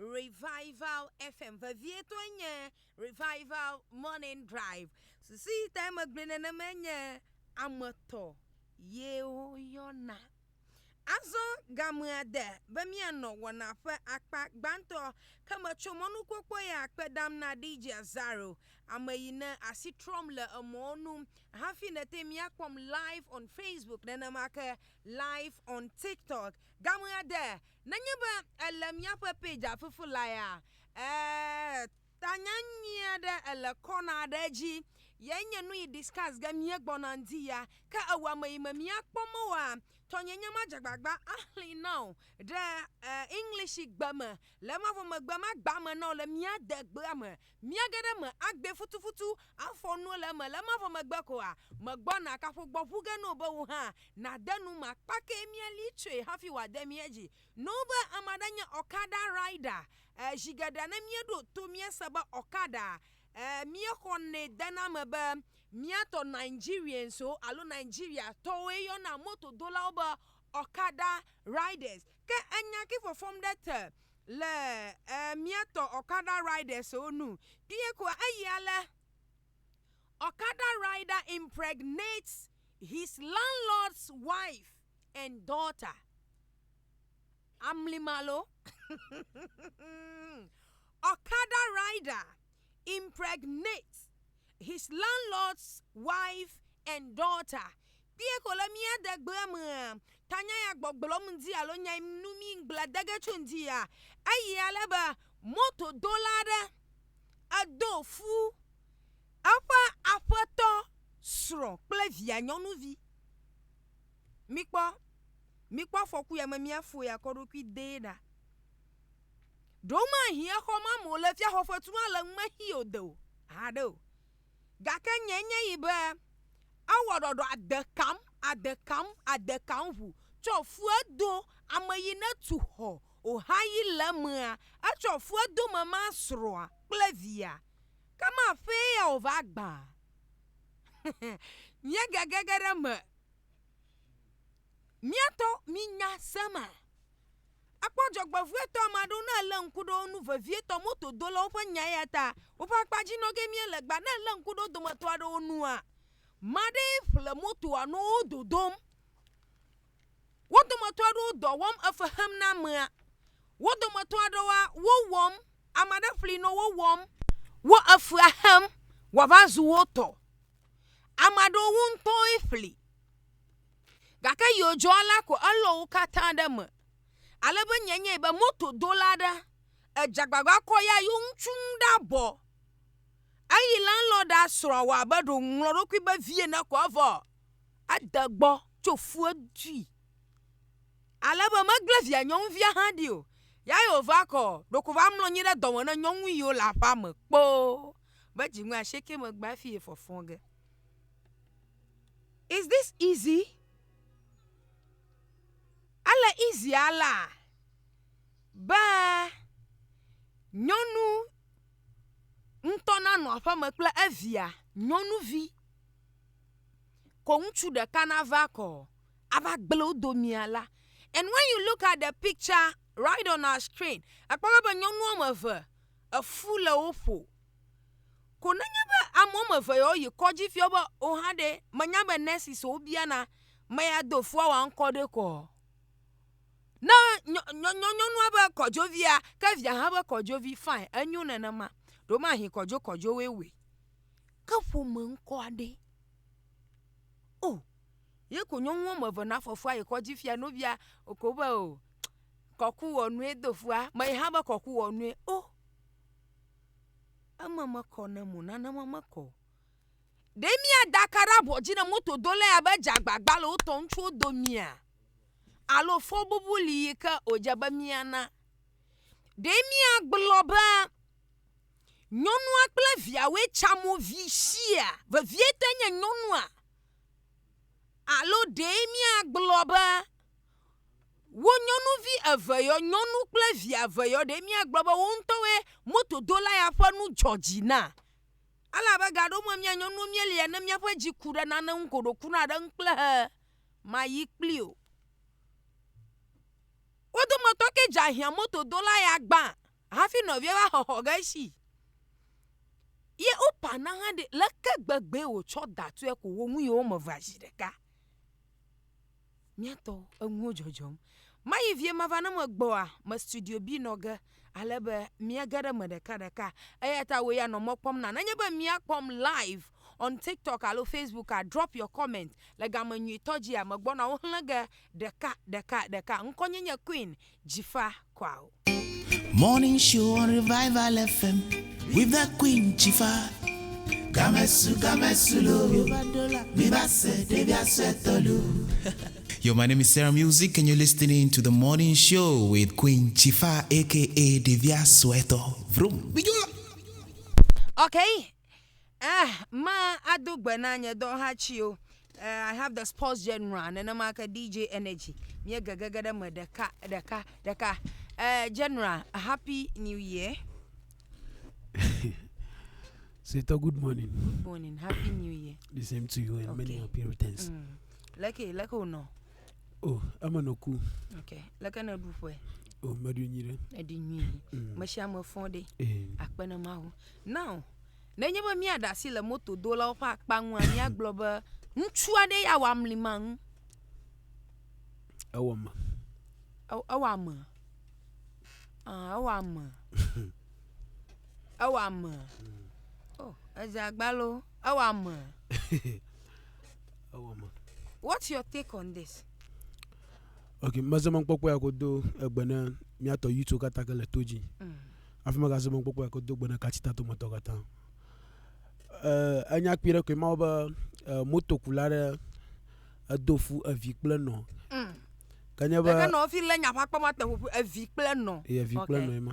Revival FM, vevietɔe nye Revival Morning Drive. Susu yi tae megblɔe nenemae nye ame tɔ ye woyɔna. Azɔ gamea de be míanɔ wɔna ƒe akpa gbãtɔ ke metso mɔnukpɔkpɔ ya kpe ɖam na DJ Azaro, ame yi ne asi trɔm le emɔwo nu hafi nète míakpɔm live on Facebook nenema ke live on TikTok. Gamea de nenye be èle míaƒe page-a fifi laea, ɛɛ Tanya nyui aɖe ele kɔna aɖe dzi ye nye nu yi discuss ge mía gbɔna ŋdi ya. Ke ewɔ ame yi me mía kpɔ mewɔa, tɔnye nye ma dze agbagba axlĩ na wò ɖe English gbe me. Le ema vɔ megbe ma gba eme na wò le mía de gbea me. Mía ge ɖe eme agbɛ futufutu afɔ nuwo le eme. Le ema vɔ megbe koa, me gbɔna kaƒo gbɔ ʋu ge na wò be wò hã nàde nu me akpa ke mía li tsoe hafi wòade mía dzi. No be ame aɖe nye Okada rider. E, zi geɖe ne míeɖo to míese be Okada, e, míexɔnɛ dena eme be míatɔ Nigerianswo alo Nigeriatɔwoe yɔna motodolawo be Okada riders. Ke enya ke fɔfɔm ɖe te le e, míatɔ Okada riderswo nu. Kpuie koa, eyi ale, Okada rider impregnates his landlord's wife and daughter. Amlimalo. Okada rider impregnates his landlord's wife and daughter. Kpuie ko le mía degbea mea, tanya ya gbɔgblɔm ŋdi alo nya nu mí ŋgble de ge tso ŋdi ya, eyi ale be motodola aɖe edo fu eƒe aƒetɔ srɔ̃ kple via nyɔnuvi. Mikpɔ, mikpɔ afɔku ya me mía fo ya kɔ ɖokui dee ɖa. Ɖewomahi exɔ ma me wòle fia xɔfetu hã le ŋume xi o de o haɖe o. Gake nye nye yi be ewɔ ɖɔɖɔ ade kam, ade kam, ade kam ʋu tsɔ fue do ame yi ne tu xɔ oha yi le emea, etsɔ fue do me ma srɔ̃a kple via. Ke ma ƒee ya wòva gbã. Míegege ge ɖe eme. Míatɔ mínya sema. Ekpɔ dzɔgbevɔ̃etɔ ame aɖewo ne èlé ŋku ɖe wo ŋu, vevietɔ motodolawo ƒe nya eya ta woƒe akpa dzi nɔ ge míele gbã. Ne èlé ŋku ɖe wo dometɔ aɖewo ŋua, ame aɖee ƒle motoa nɔ wo dodom. Wo dometɔ aɖewo dɔ wɔm efe xem na amea. Wo dometɔ aɖewoa, wowɔm, ame aɖe ƒli nɔ wo wɔm, wo efea xem wòava zu wo tɔ. Ame aɖewo wo ŋutɔwoe ƒli. Gake yi wòdzɔ alea ko elɔ wo katã ɖe eme. Ale be nye nyae be motodola aɖe edze agbagba kɔ ya yewo ŋutsu ŋu ɖe abɔ. Eyi landlord a srɔ̃a wɔ abe ɖe wòŋlɔ eɖokui be vi ene ko evɔ ede gbɔ tso fu edui. Ale be megblẽ via nyɔnuvia hã ɖi o. Ya yi wòva kɔ ɖeko va mlɔ anyi ɖe dɔme ne nyɔnu yiwo le aƒea me kpoo be dzi ŋue asieke megbe hafi ye fɔfɔ ge. Is this easy? Ele easy alea be nyɔnu ŋutɔ nanɔ aƒeme kple evia nyɔnuvi ko ŋutsu ɖeka nava kɔ ava gblẽ wo domea la. And when you look at the picture right on our screen, ekpɔ be nyɔnu woame eve efu le wo ƒo. Ko nenye be ame woame eve yawo yi kɔdzi fia be wo hã ɖe, menya be nurses wo biana me ya do fua wa ŋkɔ ɖe kɔ. Ne nyɔnua be kɔdzovia, ke via hã be kɔdzovi, fine, enyo nenema. Ɖewomahi kɔdzo kɔdzowoe wɔe. Ke ƒome ŋkɔa ɖe? O, ye ko nyɔnu woame eve na fɔfua yi kɔdzi fia nɔvia ko be o, kɔku wɔ nue do fua, me yi hã be kɔku wɔ nue. O, eme mekɔ nem o, nanema mekɔ o. Ɖe míada aka ɖe abɔ dzi ne motodola ya be dze agbagba le wotɔ ŋutsuwo domea? Alo fɔbubu li yi ke wòdze be míana? Ɖe míagblɔ be nyɔnua kple viawoe tsa mo vi sia, vevietɔe nye nyɔnua? Alo ɖe míagblɔ be wo nyɔnuvi eve yɔ, nyɔnu kple via eve yɔ, ɖe míagblɔ be wo ŋutɔwoe motodola ya ƒe nu dzɔ dzi na? Elabe gaɖewo me mía nyɔnuwo míelia ne míaƒe dzi ku ɖe nane ŋu ko ɖo kuna ɖe eŋu kple he mayi kpli o. Wo dometɔ ke dze ahiã motodola ya gbã. Hafi nɔvia va xɔxɔ ge esi. Ye wopa na hã ɖe leke gbegbee wòtsɔ da tɔe ko wo nu yewo me vea zi ɖeka. Míatɔ enuwo dzɔdzɔm. Mayi vie mava ne megbɔa, me studio bi nɔ ge ale be míage ɖe eme ɖekaɖeka. Eya ta wò ya nɔ mɔ kpɔm na nenye be míakpɔm live on TikTok alo Facebook a, drop your comment le game nyuitɔ dzia, megbɔna wo xlẽ ge ɖeka ɖeka ɖeka. Ŋkɔnye nye Queen Dzifa Kwao. Morning show on Revival FM with the Queen Chifa. Gamesu, gamesu lo, mi va se, ɖevia suetɔ lo. Yo, my name is Sarah Music, and you're listening to the morning show with Queen Chifa, aka Devia Sueto. Vroom. Okay. Ah, ma ado gbe na nye dɔhatsiwo. Eh, I have the sports general nenema ke DJ Energy. Mie gegege ɖe me ɖeka ɖeka ɖeka. Eh, general, happy new year. Seto, good morning. Good morning. Happy new year. The same to you and many Okay. happy returns. Leke leke wònɔ? Oh, eme nɔ ku. Okay. Leke nèɖu ƒe? Oh, meɖui nyui ɖe. Èɖi nyuie. Me sia ame fɔ ɖe. Eh, Akpe na Mawu. Now, nenye be míaɖe asi le motodolawo ƒe akpa ŋua, míagblɔ be ŋutsu aɖe ya wɔ amlima ŋu. Ewɔ ame. Ewɔ ame. Ah, ewɔ ame. Ewɔ ame. Oh, edze agba loo. Ewɔ ame. Ewɔ ame. What's your take on this? Ok, meze mɔkpɔkpɔ ya ko do egbe ne míatɔ youthwo katã ke le to dzi. Hafi megaze mɔkpɔkpɔ ya ko do gbe ne katsita dometɔ katã. Eh, enya kpui ɖe koe mawo be eh, motokula ɖe edo fu evi kple nɔ. Ke nye be Gake nɔ fi lé nya ƒe akpa ma te ƒoƒu evi kple nɔ. Ye evi kple Okay. nɔ ye ma.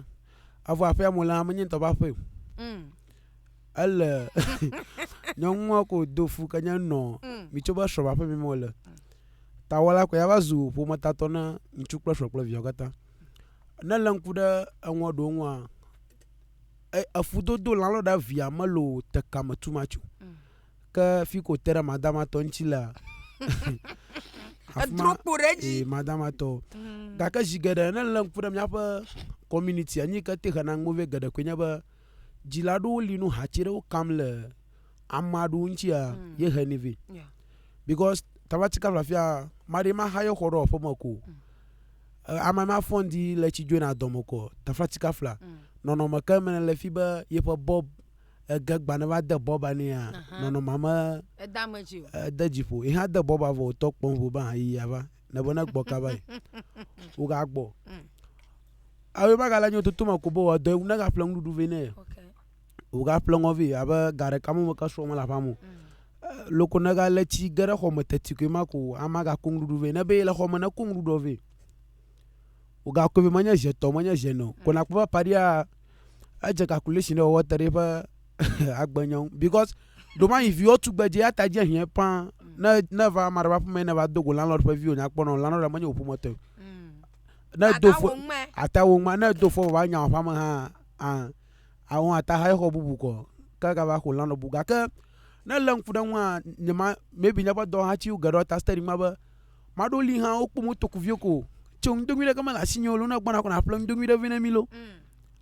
Avɔ aƒea me la menye ŋutɔ ƒe aƒe o. Ele nyɔnua ko do fu ke nye nɔ. Mitso be srɔ̃ ƒe aƒe me wole. Tawɔla ko ya va zu ƒometatɔ na ŋutsu kple srɔ̃ kple viawo katã. Ne lé ŋku ɖe eŋua ɖewo ŋua, e, efudodo lãlɔ ɖe via mele o te kame too much o. Ke fi ko te ɖe madamatɔ ŋuti lea, Edro kpo ɖe edzi. Ee, madamatɔ. Gake zi geɖe ne lé ŋku ɖe míaƒe community anyi ke te hena ŋu vɛ geɖe koe nye be dzila aɖewo li nu hatsi ɖewo kam le ame aɖewo ŋutia ye heni vɛ. Because tabatika fafia maɖe ma xa ye xɔ ɖe aƒeme ko. Ame ma fɔ ŋdi le tsi dzoe na dɔme ko tafatika fla. Nɔnɔme ke me le fi be yeƒe bɔb ege gba ne va de bɔba nea nɔnɔmea me Ede ame dzi o. ede dzi ƒo. Ye hã de bɔba vɔ wòtɔ kpɔm ʋu be hã yi ava. Ne be ne gbɔ kaba yi. Wogagbɔ. Eye magale nye toto me ko be wòadɔ eŋu ne gaƒle nuɖuɖu vɛ nɛ. Wògaƒle ŋɔ vɛ abe ga ɖeka me ke srɔ̃ mele aƒea me o. Loko ne gale tsi ge ɖe xɔ me teti koe ma ko amea gako nuɖuɖu vɛ. Ne be ye le xɔ me ne ko nuɖuɖua vɛ. Wògakɔe vɛ menye zi etɔ̃ menye zi ene o. Ko nakpɔ be apaɖia edze calculation ɖe wɔwɔ te ɖe eƒe agbe nya ŋu because ɖomayi viwo tugbedze ya ta dze hiã pã ne ne va ame aɖe ƒe aƒeme ne va do go landlord ƒe viwo nya kpɔ nɔ landlord menye wò ƒometɔ o. Ne do fo ata wo ŋma ne do fo va nya wò aƒeme hã a awɔ ata ha xɔ bubu kɔ ke gava xɔ landlord bu gake ne lé ŋku ɖe ŋua nye ma maybe míaƒe dɔwɔhatiwo geɖewo ta steady ma be maɖewo li hã wokpɔ motokuviwo ko tso ŋdonui ɖeke mele asinye o lo ne gbɔna ko naƒle ŋdonui ɖe vɛ ne mí lo.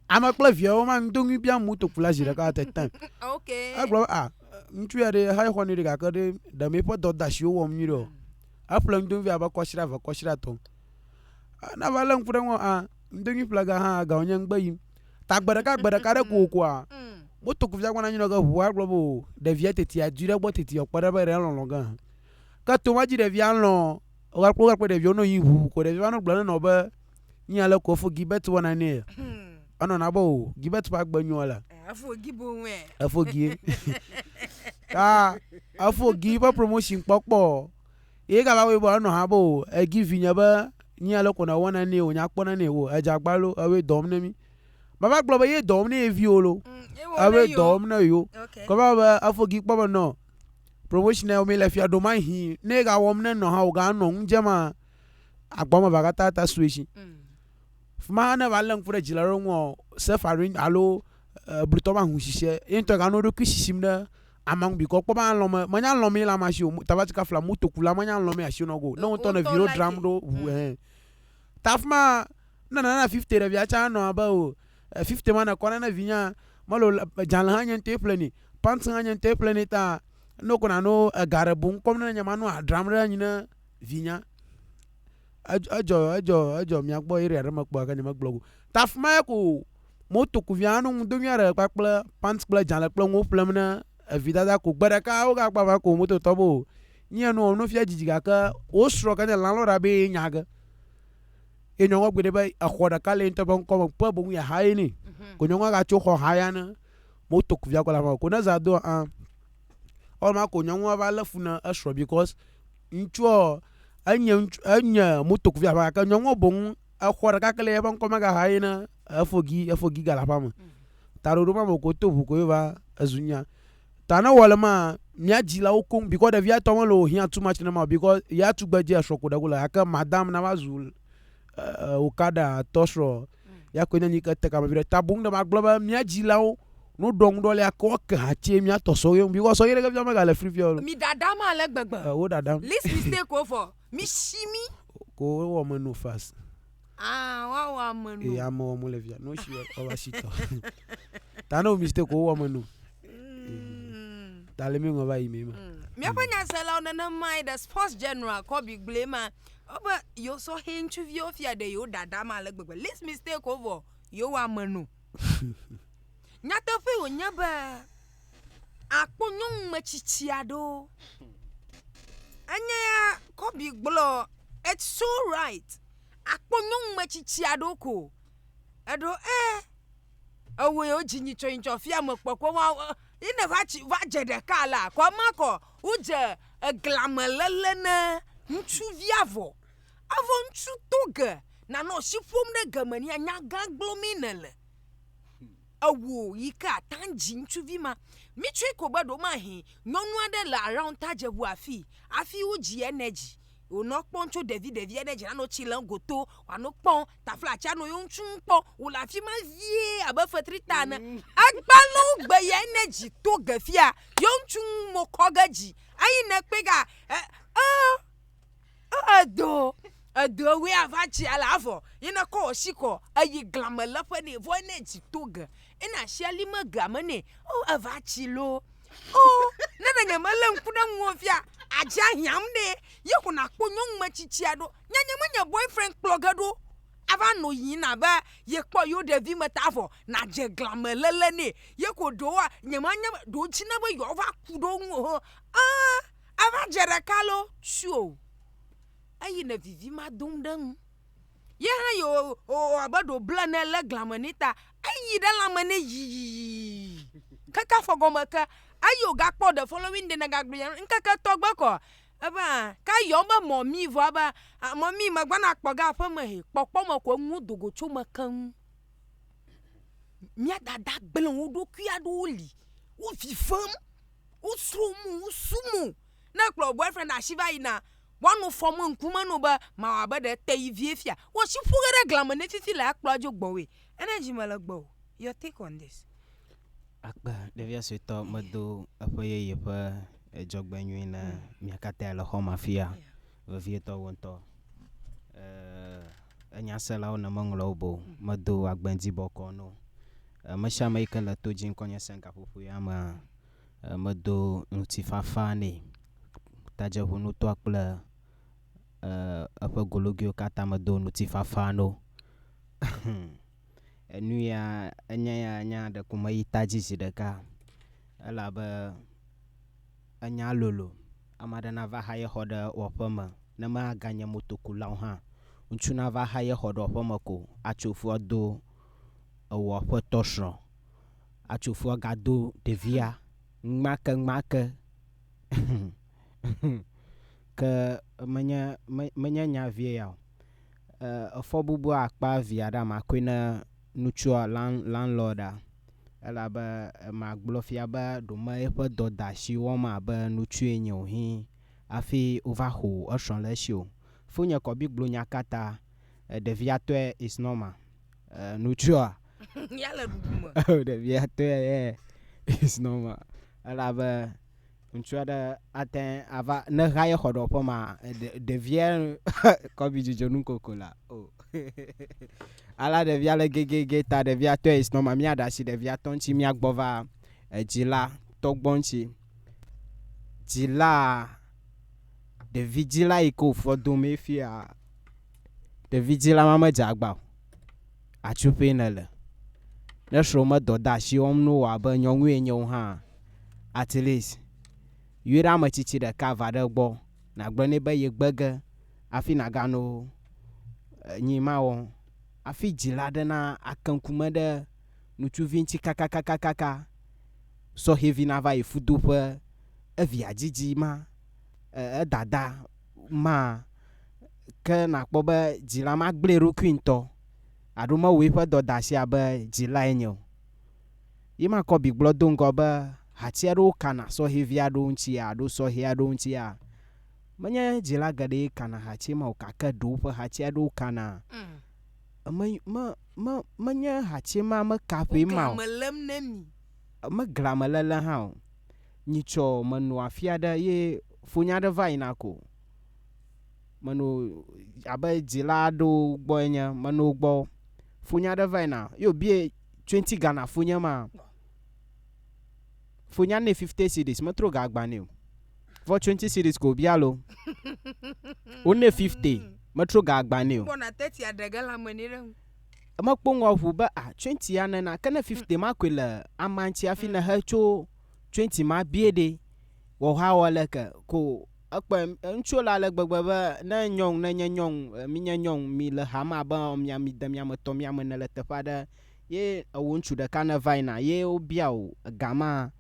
Ame kple viawo ma ŋdonui biam motokula zi ɖeka at a time. Okay. Egblɔ be ah ŋutsu ya ɖe hayi xɔ nɛ ɖe gake ɖe ɖe mi eƒe dɔdeasiwo wɔm nyuie ɖe o. Eƒle ŋdonui vɛ abe kɔsiɖa eve kɔsiɖa etɔ̃. Ne va lé ŋku ɖe eŋua ah ŋdonui ƒle ga hã ga wònye ŋgbe yim. Ta gbe ɖeka gbe ɖeka ɖe kokoa motokuvia gbɔna anyi nɔ ge ʋua gblɔ be o ɖevia teti adui ɖe egbɔ teti wòakpɔ ɖe be ɖe elɔlɔ ge hã. Ke to ma dzi ɖevia lɔ̃ wogakpɔ wogakpɔ ɖeviwo nɔ yi ʋu ko ɖevia va nɔ gblɔ ne nɔ be nyi ale ko efo Gibet wɔna nɛ. Enɔna be o Gibet ƒe agbe nyo ale. Efo gi boŋue. Efo gi. Ta efo gi ƒe promotion kpɔkpɔ ye gava wɔe be enɔ hã be o egi vinye be nyi ale ko nèwɔna nɛ o nya kpɔna nɛ o edze agba lo ewɔe dɔm ne mí. Mava gblɔ be ye dɔm ne ye viwo lo. Ewɔe dɔm ne yewo. Ke va be efo gi kpɔ be nɔ promotion ya mi le fia ɖo mahi ne gawɔm ne nɔ hã wòganɔ ŋu dzem agbɔme va katã ta sue si. Fima ne va lé ŋku ɖe dzila ɖewo ŋua self arrange alo blutɔ ma ŋu sisi ye ŋutɔ ganɔ eɖokui sisim ɖe ama ŋu bikɔ kpɔ be alɔ me menya lɔ mi le ama si o tava tika fla motokula menya lɔ mi asi nɔ go ne ŋutɔ ne vi ɖo dram ɖo ʋu hɛn. Ta fima ne nana 50 ɖevia tsã nɔ abe o. 50 ma ne kɔ na ne vinya mele o dzalẽ hã nye ŋutɔe ƒle nɛ, pant hã nye ŋutɔe ƒle nɛ ta ne ko nano ega ɖe boŋ kpɔm ne nye manɔ adram ɖe anyi ne vinya. Edzɔ edzɔ edzɔ mia gbɔ area ɖe me kpɔ gake nyemegblɔ go. Ta afi ma ya ko motokuvia nɔ ŋu dom nyuie ɖe kpakple pant kple dzalẽ kple nuwo ƒlem ne evidada ko. Gbe ɖeka wogakpɔ ava ko mototɔ be o nye nu wɔm no fia dzidzi gake wo srɔ̃ ke nye landlord abe ye nya ge. Ye nyɔnua gblɔ nɛ be exɔ ɖeka le ye ŋutɔ ƒe ŋkɔ me kpe boŋ yeaxa ye nɛ. Ko nyɔnua gatso xɔ haya ne motokuvia kɔ le afi ma ko ne zã doa ã ewɔ ma ko nyɔnua va lé fu na esrɔ̃ because ŋutsua enye ŋutsu enye motokuvia aƒe gake nyɔnua boŋ exɔ ɖeka ke le eƒe ŋkɔ megaxa ye ne efogi efogi ga le aƒea me. Ta ɖoɖo ma me ko to ʋu ko ye va ezu nya. Ta ne wɔ le ma mía dzilawo koŋ because ɖevia tɔ mele o hiã too much nema o because ya tugbedze esrɔ̃ ko ɖe go le gake madam na va zu woka ɖa tɔ srɔ̃ ya koe nye nyi ke te kame viɖe. Ta boŋ ɖe magblɔ be mía dzilawo no ɖɔ ŋu ɖɔ lea ke woake hatse mía tɔ sɔ ye ŋu because sɔ ye ɖeke fia megale fri fia o. Mi ɖaɖam ale gbegbe. Wo ɖaɖam. Least mistake wo vɔ. Mi si mi. Ko wowɔ ame no fast. Ah, woawɔ ame no. Ee, ame wɔm wole fia. No si woava si tɔ. Ta ne wo mistake wowɔ ame no. Ta le mi ŋɔ va yi mi ma. Míaƒe nyaselawo nenemae the sports general Kobe gblɔe ma. Wobe yewo sɔhɛ ŋutsuviwo fia ɖe yewo ɖaɖam ale gbegbe. Least mistake wo vɔ yewo ame no. Nyateƒee wònye be akpɔ nyɔnu metsitsi aɖewo. Enye ya Kobe gblɔ it's so right. Akpɔ nyɔnu metsitsi aɖewo ko. Eɖo e ewòe wodzi nyitsɔ nyitsɔ fia me kpɔ ko wa yi ne va tsi va dze ɖeka la kɔ ema kɔ wodze eglame lele ne ŋutsuvia vɔ. Evɔ ŋutsu to ge nanɔ asi ƒom ɖe geme nea nyagã gblɔmee nèle. Ewò yi ke ata dzi ŋutsuvi ma. Mitsɔe ko be ɖewomahi nyɔnu aɖe le around tadzeŋu afii hafi wodzi energy wònɔ kpɔm tso ɖevi ɖevi aɖe dzi nanɔ tsi lem goto wòanɔ kpɔm taflatse anɔ yewo ŋutsu ŋu kpɔm wòle afi ma vie abe fetrita ene. Agbalẽwo gbe ya energy to ge fia yewo ŋutsu ŋu mo kɔ ge dzi eyi ne kpɔe ga e e edo edo woe ava tsi ale avɔ yi ne kɔ asi kɔ eyi glame leƒe nɛ vɔ energy to ge ena asi ali me game nɛ o eva tsi loo. O, ne ɖe nyemelé ŋku ɖe ŋuwò fia, àdze ahiãm ɖe. Ye ko nàkpɔ nyɔnu metsitsia ɖo. Nye nyemenye boyfriend kplɔ ge ɖo ava nɔ yiyim abe yekpɔ yewo ɖevime ta vɔ nàdze glame léle nɛ. Ye ko ɖewoa, nyemanya be ɖewo dzina be yewoava ku ɖe wo ŋu o. Ẽ, eva dze ɖeka loo, tsyoo. Eyi ne vivi ma dom ɖe eŋu. Ye hã yi wò abe ɖe wòble ene lé glame nɛ ta, eyi ɖe lãme nɛ yiyiyiyi keke afɔgɔme ke. Eyi wògakpɔ the following day negagblɔ nya ŋkeke etɔ̃ gbe kɔ ebe ã ke eyɔm be mɔmi vɔ ebe mɔmi megbɔna kpɔ ge aƒeme he kpɔkpɔ me ko enuwo do go tso eme keŋ. Mía dada gblẽ wo ɖokui aɖewo li, wo vi vem, wo srɔ̃ mo, wo su mo. Ne ekplɔ wò boyfriend ɖe asi va yina Woanɔ fɔm ŋkume nɔ be mawɔ abe ɖe te yi vie fia. Wò asi ƒu ge ɖe glã me ne fifi le akplɔ adzo gbɔwòe. Energy mele gbɔwò. Your take on this? Akpe ɖevia suetɔ medo eƒe yeye ƒe dzɔgbenyui na mia katã le xɔ me afia, vevietɔ wò ŋutɔ. Enyaselawo ne meŋlɔ wo be o, medo agbeŋdi bɔkɔɔ na wo. Ame sia ame yi ke le to dzi ŋkɔnye sem gaƒoƒo ya mea, medo ŋutifafa nɛ. Tadzeŋunutɔa kple eƒe gologoewo katã medo ŋutifafa na wo. Enu ya enye ya nya ɖeko meyi ta dzi zi ɖeka elabe enya lolo. Ame aɖe nava xaye xɔ ɖe wò aƒeme ne maganye motokulawo hã. Ŋutsu nava xaye xɔ ɖe wò aƒeme ko atso ƒua do ewò aƒetɔ srɔ̃. Atso ƒua gado ɖevia ŋmake ŋmake. Ke menye menye nya vie ya o. Efɔ bubu akpa via ɖe ama koe ne ŋutsua landlord-a elabe magblɔ fia be ɖome eƒe dɔdeasi wɔm abe ŋutsue nye o hĩ hafi wova xo esrɔ̃ le esi o. Fonye kɔbi gblɔ nya kata ɖevia tɔe is normal. Ŋutsua Ya le ɖuɖu me. Ɖevia tɔe is normal elabe. Ŋutsu aɖe ate ava ne ha ye xɔ ɖɔƒe ma ɖevia kɔbi dzidzo nu koko la o. Ala ɖevia le gegege ta ɖevia tɔe is normal mía ɖe asi ɖevia tɔ ŋuti mía gbɔ va edzila tɔ gbɔ ŋuti. Dzila ɖevi dzila yi ke wòfɔ dome fia ɖevi dzila ma medze agba o. Atsuƒee nèle. Ne srɔ̃wò me dɔ de asi wɔm na wò abe nyɔnue nye wò hã, at least yɔe ɖe ame tsitsi ɖeka va ɖe egbɔ nàgblɔ nɛ be yegbe ge hafi nàgano nyi ma wɔm. Hafi dzila aɖe na ake ŋkume ɖe ŋutsuvi ŋuti kakakakaka sɔhɛvi nava yi fudoƒe evia dzidzi ma, edada ma ke nàkpɔ be dzila ma gblẽ eɖokui ŋutɔ alo mewɔ eƒe dɔdeasi abe dzilae nye o. Ye ma kɔ bigblɔ do ŋgɔ be hati aɖewo kana sɔhɛvi aɖewo ŋuti alo sɔhɛ aɖewo ŋutia, menye dzila geɖee kana hati ma o gake ɖewo ƒe hati aɖewo kana. Me, me, me, menye hati ma meka ƒee ma o. Woglame lém ne mi. Meglame lele hã o. Nyitsɔ menɔ afi aɖe ye fonye aɖe va yina ko. Menɔ abe dzila aɖewo gbɔe nye, menɔ wo gbɔ. Fonye aɖe va yina ye wòbie 20 Ghana fonye ma. Fonya nɛ 50 cedis, metrɔ ga agba nɛ o. Vɔ 20 cedis ko wòbia lo. Wonɛ 50, metrɔ ga agba nɛ o. Gbɔna teti aɖe ge le ame nɛ ɖe ŋu. Mekpɔ ŋɔ ʋu be ah 20 ya nena ke ne 50 ma koe le amea ŋuti hafi nehe tso 20 ma bie ɖe wɔ ha wɔ leke ko Ekpɔe, ŋutsuwo le ale gbegbe be ne nyɔnu, ne nye nyɔnu, mi nye nyɔnu, mi le hame abe mia, mi de mia me tɔ, mia me ene le teƒe aɖe ye ewò ŋutsu ɖeka ne va yina ye wobia wò ega ma,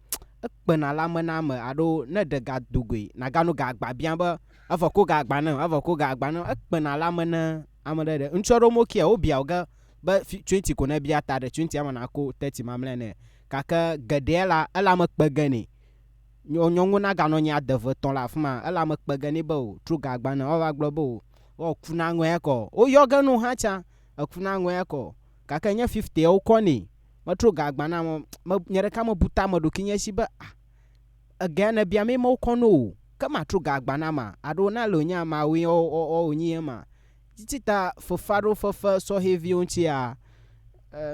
ekpena le ame na ame alo ne eɖe ga do goe, nàgano ga agba biam be evɔ ko ga agba nem, evɔ ko ga agba nem, ekpena le ame ne ame ɖe ɖe. Ŋutsu aɖewo mokia, wobia wò ge be fi, twenty ko nebia ta ɖe twenty ame nako thirty mamlɛa nɛ. Gake geɖea la, ele ame kpe ge nɛ. Nyɔnuwo naganɔ anyi ade eve etɔ̃ le afi ma, ele ame kpe ge nɛ be o tro ga agba nɛ. Woava gblɔ be o woaku na ŋɔe kɔ. Woyɔ ge no hã tsã, eku na ŋɔe kɔ. Gake nye fiftia wokɔ nɛ. Metro ga agba na me, me nye ɖeka mebu tame ɖokuinye si be ah egea nèbia mee mewokɔ no o. Ke matro ga agba na ma alo na le wònye ameawoe wònyi ema. Titi ta fefe aɖewo fefe sɔhɛviwo ŋutia,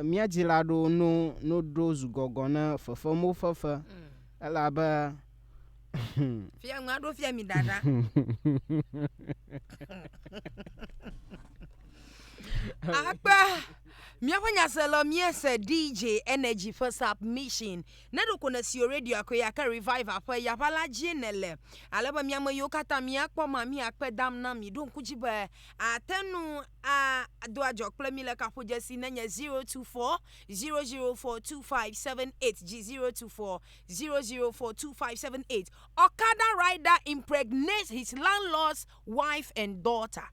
mía dzila aɖewo no no ɖo zu gɔgɔ ne fefe mo fefe. Elabe Fia ŋu aɖo fia mi ɖaɖa. Akpe míaƒe nyasela míese DJ Energy ƒe submission. Ne ɖeko nèsi wò radioa koe ya ke Revival ƒe yaʋa la dzie nèle. Ale be mía ame yiwo katã míakpɔ ma míakpe dam na mi. Ɖo ŋku dzi be àte ŋu ado adzɔ kple mí le kaƒodzesi nenye 024 004 2578 dzi 024 004 2578. Okada rider impregnates his landlord's wife and daughter.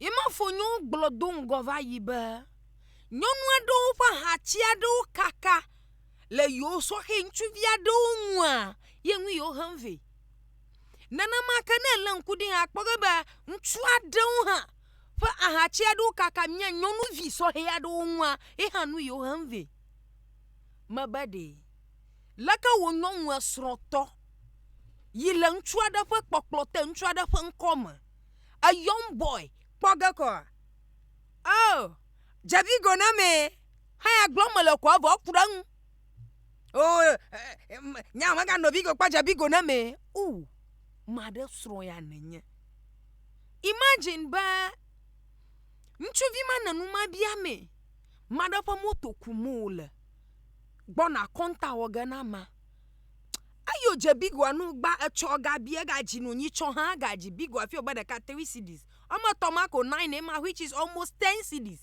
Ye ma fonyewo gblɔ do ŋgɔ va yi be nyɔnu aɖewo ƒe hati aɖewo kaka le yewo sɔhɛ ŋutsuvi aɖewo ŋua ye ŋu yewo hem vɛ. Nenema ke ne èlé ŋku ɖi hã akpɔ ge be ŋutsu aɖewo hã ƒe ahatsi aɖewo kaka mía nyɔnuvi sɔhɛ aɖewo ŋua ye hã nu yewo hem vɛ. Mebe ɖe leke wò nyɔnua srɔ̃tɔ yi le ŋutsu aɖe ƒe kpɔkplɔ te ŋutsu aɖe ƒe ŋkɔ me a young boy kpɔ ge kɔa? Oh, dzebi go na me. Haya gblɔm mele ko evɔ ku ɖe ŋu. Oh, nya meganɔ bi go kpɔ dzebi go na me. Oh, maɖe srɔ̃ ya nenye. Imagine be ŋutsuvi ma ne nu ma bia me. Maɖe ƒe moto kum wòle. Gbɔna kɔnta wɔ ge na ma. Eyo dze bigoa nu gba etsɔ gabi egadzi nu nyitsɔ hã gadzi bigoa fi wòbe ɖeka three cedis. Ame etɔ̃ ma ko nine ema which is almost ten cedis.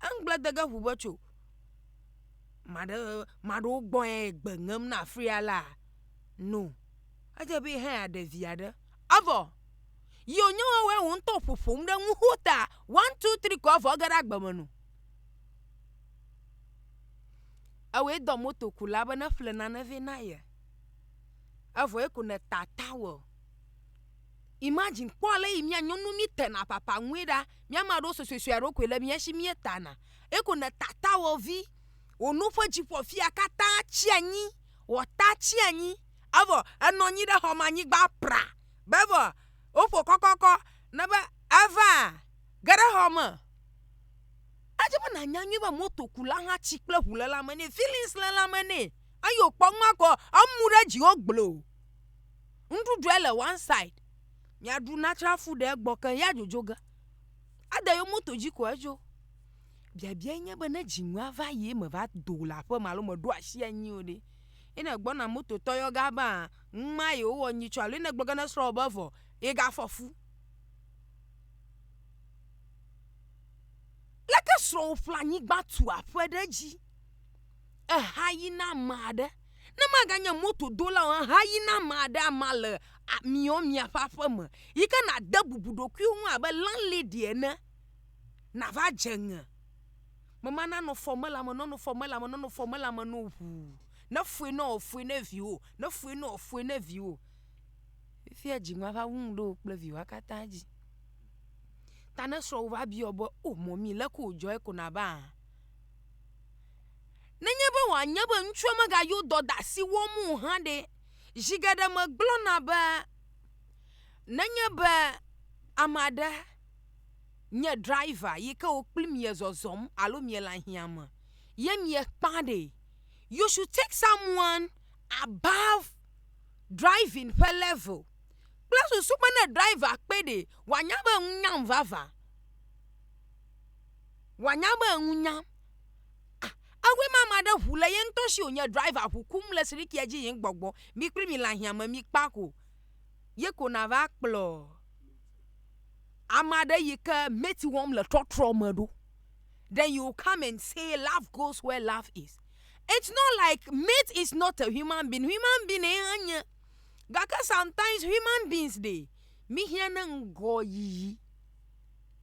Eŋugble de ge ʋu be tso maɖe maɖewo gbɔe gbe ŋem na afria la no. Edze be hã aɖe vi aɖe. Evɔ yi wònye wɔwɔe wò ŋutɔ ƒoƒom ɖe ŋuxo ta one two three ko evɔ ege ɖe agbe me no. Ewɔe dɔ motokula be neƒle nane vɛ na ye. Evɔ eko neta towel. Imagine kpɔ ale yi mía nyɔnu mí tena ƒaƒã ŋue ɖa. Mía ame aɖewo suesuesue aɖewo koe le mía si míetana. Eko neta towel vi, wò no ƒe dziƒo afia katã tsi anyi, wò ta tsi anyi. Evɔ enɔ anyi ɖe xɔme anyigba pra be evɔ woƒo kɔkɔkɔ ne be eva ge ɖe xɔ me. Edze be nànya nyuie be motokula hã tsi kple ʋu le lãme nɛ, feelings le lãme nɛ. Eye wòkpɔ nua kɔ emu ɖe dziwò gbloo. Nuɖuɖua le one side. Miaɖu natural food ɖe egbɔ keŋ ya dzodzo ge. Ade yewo moto dzi ko edzo. Biabiae nye be ne dzinua va yi meva do le aƒe me alo meɖo asi anyi o ɖe, ye nègbɔna mototɔ yɔ ge be numa yewowɔ nyitsɔ alo ye nègblɔ ge ne srɔ̃wò be vɔ yegafɔ fu. Leke srɔ̃wò ƒle anyigba tu aƒe ɖe edzi eha yi na ame aɖe? Ne maganye motodola o, eha yi na ame aɖe amea le miɔ miaƒe aƒe me yi ke nàde bubu ɖokuiwò ŋu abe landlady ene nàva dze ŋe. Mema nanɔ fɔ mele ame nɔnɔ fɔ mele ame nɔnɔ fɔ mele ame no ʋuu. Ne fɔe nɔ fɔe ne viwò, ne fɔe nɔ fɔe ne viwò. Fifia dzinua va wu nu ɖe wò kple viwòa katã dzi. Ta ne srɔ̃wò va biɔ be, O mɔmi, leke wòdzɔe ko nàbe aa? Nenye be wòanye be ŋutsua megayɔ dɔdeasi wɔm o hã ɖe, zi geɖe megblɔna be nenye be ame aɖe nye driver yi ke wò kpli mie zɔzɔm alo miele ahiã me ye miekpã ɖe, you should take someone above driving ƒe level. Kple susu be ne driver kpe ɖe, wòanya be enu nyam vavã. Wòanya be enu nyam. Ah, ewɔe ma ame aɖe ʋu le ye ŋutɔ si wònye driver ʋu kum le srikia dzi yim gbɔgbɔ. Mi kpli mi le ahiã me mi kpa ko. Ye ko nava kplɔ ame aɖe yi ke mate wɔm le trɔtrɔ me ɖo. Then you come and say love goes where love is. It's not like mate is not a human being. Human being ye nye. Gake sometimes human beings ɖe, míhiã ne ŋgɔyiyi.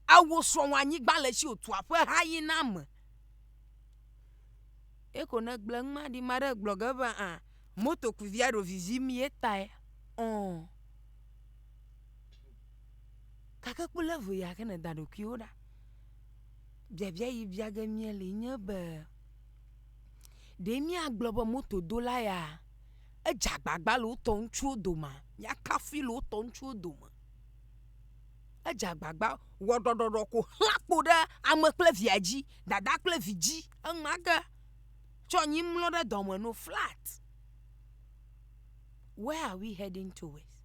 Ewò srɔ̃wò anyigba le esi wòtu aƒe ha yi na ame. Eko ne gblẽ numa ɖi, ame aɖe gblɔ ge be a motokuvia ɖo vivim ye tae. Ɔ̃. Gake kpɔ level ya ke nèda ɖokuiwò ɖa. Biabia yi bia ge míele nye be, ɖe míagblɔ be motodola ya edze agbagba le wotɔ ŋutsuwo domea? Míakafui le wotɔ ŋutsuwo dome. Edze agbagba wɔ ɖɔɖɔɖɔ ko xlã kpo ɖe ame kple via dzi, dada kple vi dzi enumake tsɔ anyi mlɔ ɖe dɔme no flat. Where are we heading towards?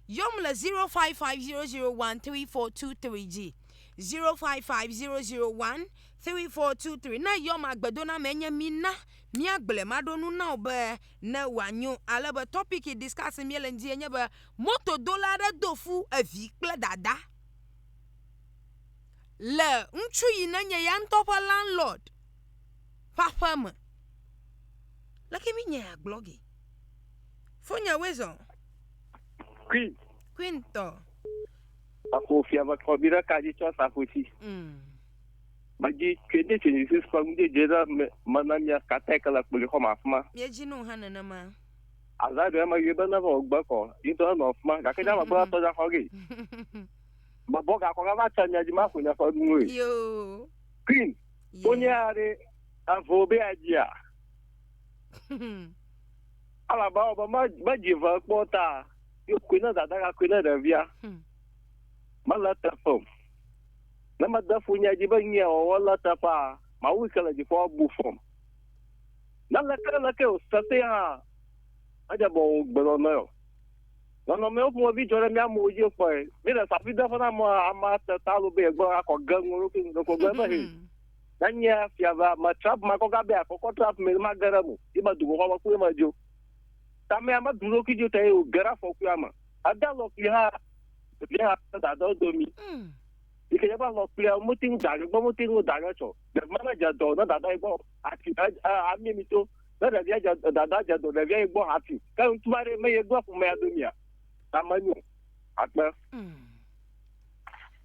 Yɔm le 0550013423 dzi. 0550013423. Ne yɔm agbedoname nye mina míagblɔe maɖo nu na wò be ne wòanyo ale be topic yi discuss míele ŋdi enye be motodola aɖe do fu evi kple dada le ŋutsu yi nenye ya ŋutɔ ƒe landlord ƒe aƒe me. Leke mi nye agblɔ ge? Fonye woe zɔ. Queen. Queen tɔ. Afo fia me kɔ bi ɖe ka dzi tsɔ safuti. Medzi 2026 ƒe ŋudzedze ɖe me mena mia katã yi ke le kpoli xɔme afi ma. Míedzi no hã nenema. Azã ɖe me yɔe be neva wò gbe kɔ, yi ŋutɔ nenɔ afi ma gake nye megbe la tɔ dza xɔ ge. Mebɔ gakɔ gava tsa mia dzi maƒo nye ƒe nuwoe. Yoo. Queen, wonye aɖe evo be adzia. Elabe ewɔ be medzi ve kpɔ ta, yo koe ne dada gakɔe ne ɖevia. Mele eteƒe o. Ne mede fu nye dzi be nyuia wɔwɔ le eteƒea, Mawu yi ke le dziƒoa bu fɔm. Ne leke leke wòsesẽ hã, edze be wò gbenɔnɔe o. Nɔnɔmewo ƒomevi dzɔ ɖe mía amewo dzi kpɔe. Míele safi dem ƒe na amea, amea te ta lo be yegbɔ akɔ ge ŋu ɖokui ŋu ɖeko gbe be he. Ne nye fia va me trap ma kɔka be akɔkɔ trap me ma ge ɖe mo. Ye me du xɔ me ku ye me dzo. Tamea me du ɖokui dzo ta ye wòge ɖe afɔkua me. Ede alɔ kpli hã, ɖevia hã kple dadawo domi. Yi ke va lɔ kplia wote ŋu da ɖe gbɔ wote ŋu da ɖe tsɔ. Ɖevi ma medze dɔ ne dada yi gbɔ hafi ami mi to. Ne ɖevia dze dada dze dɔ ɖevia yi gbɔ hafi. Ke ŋutsu va ɖe meye gblẽ ƒomea domia. Ta menyo. Akpe.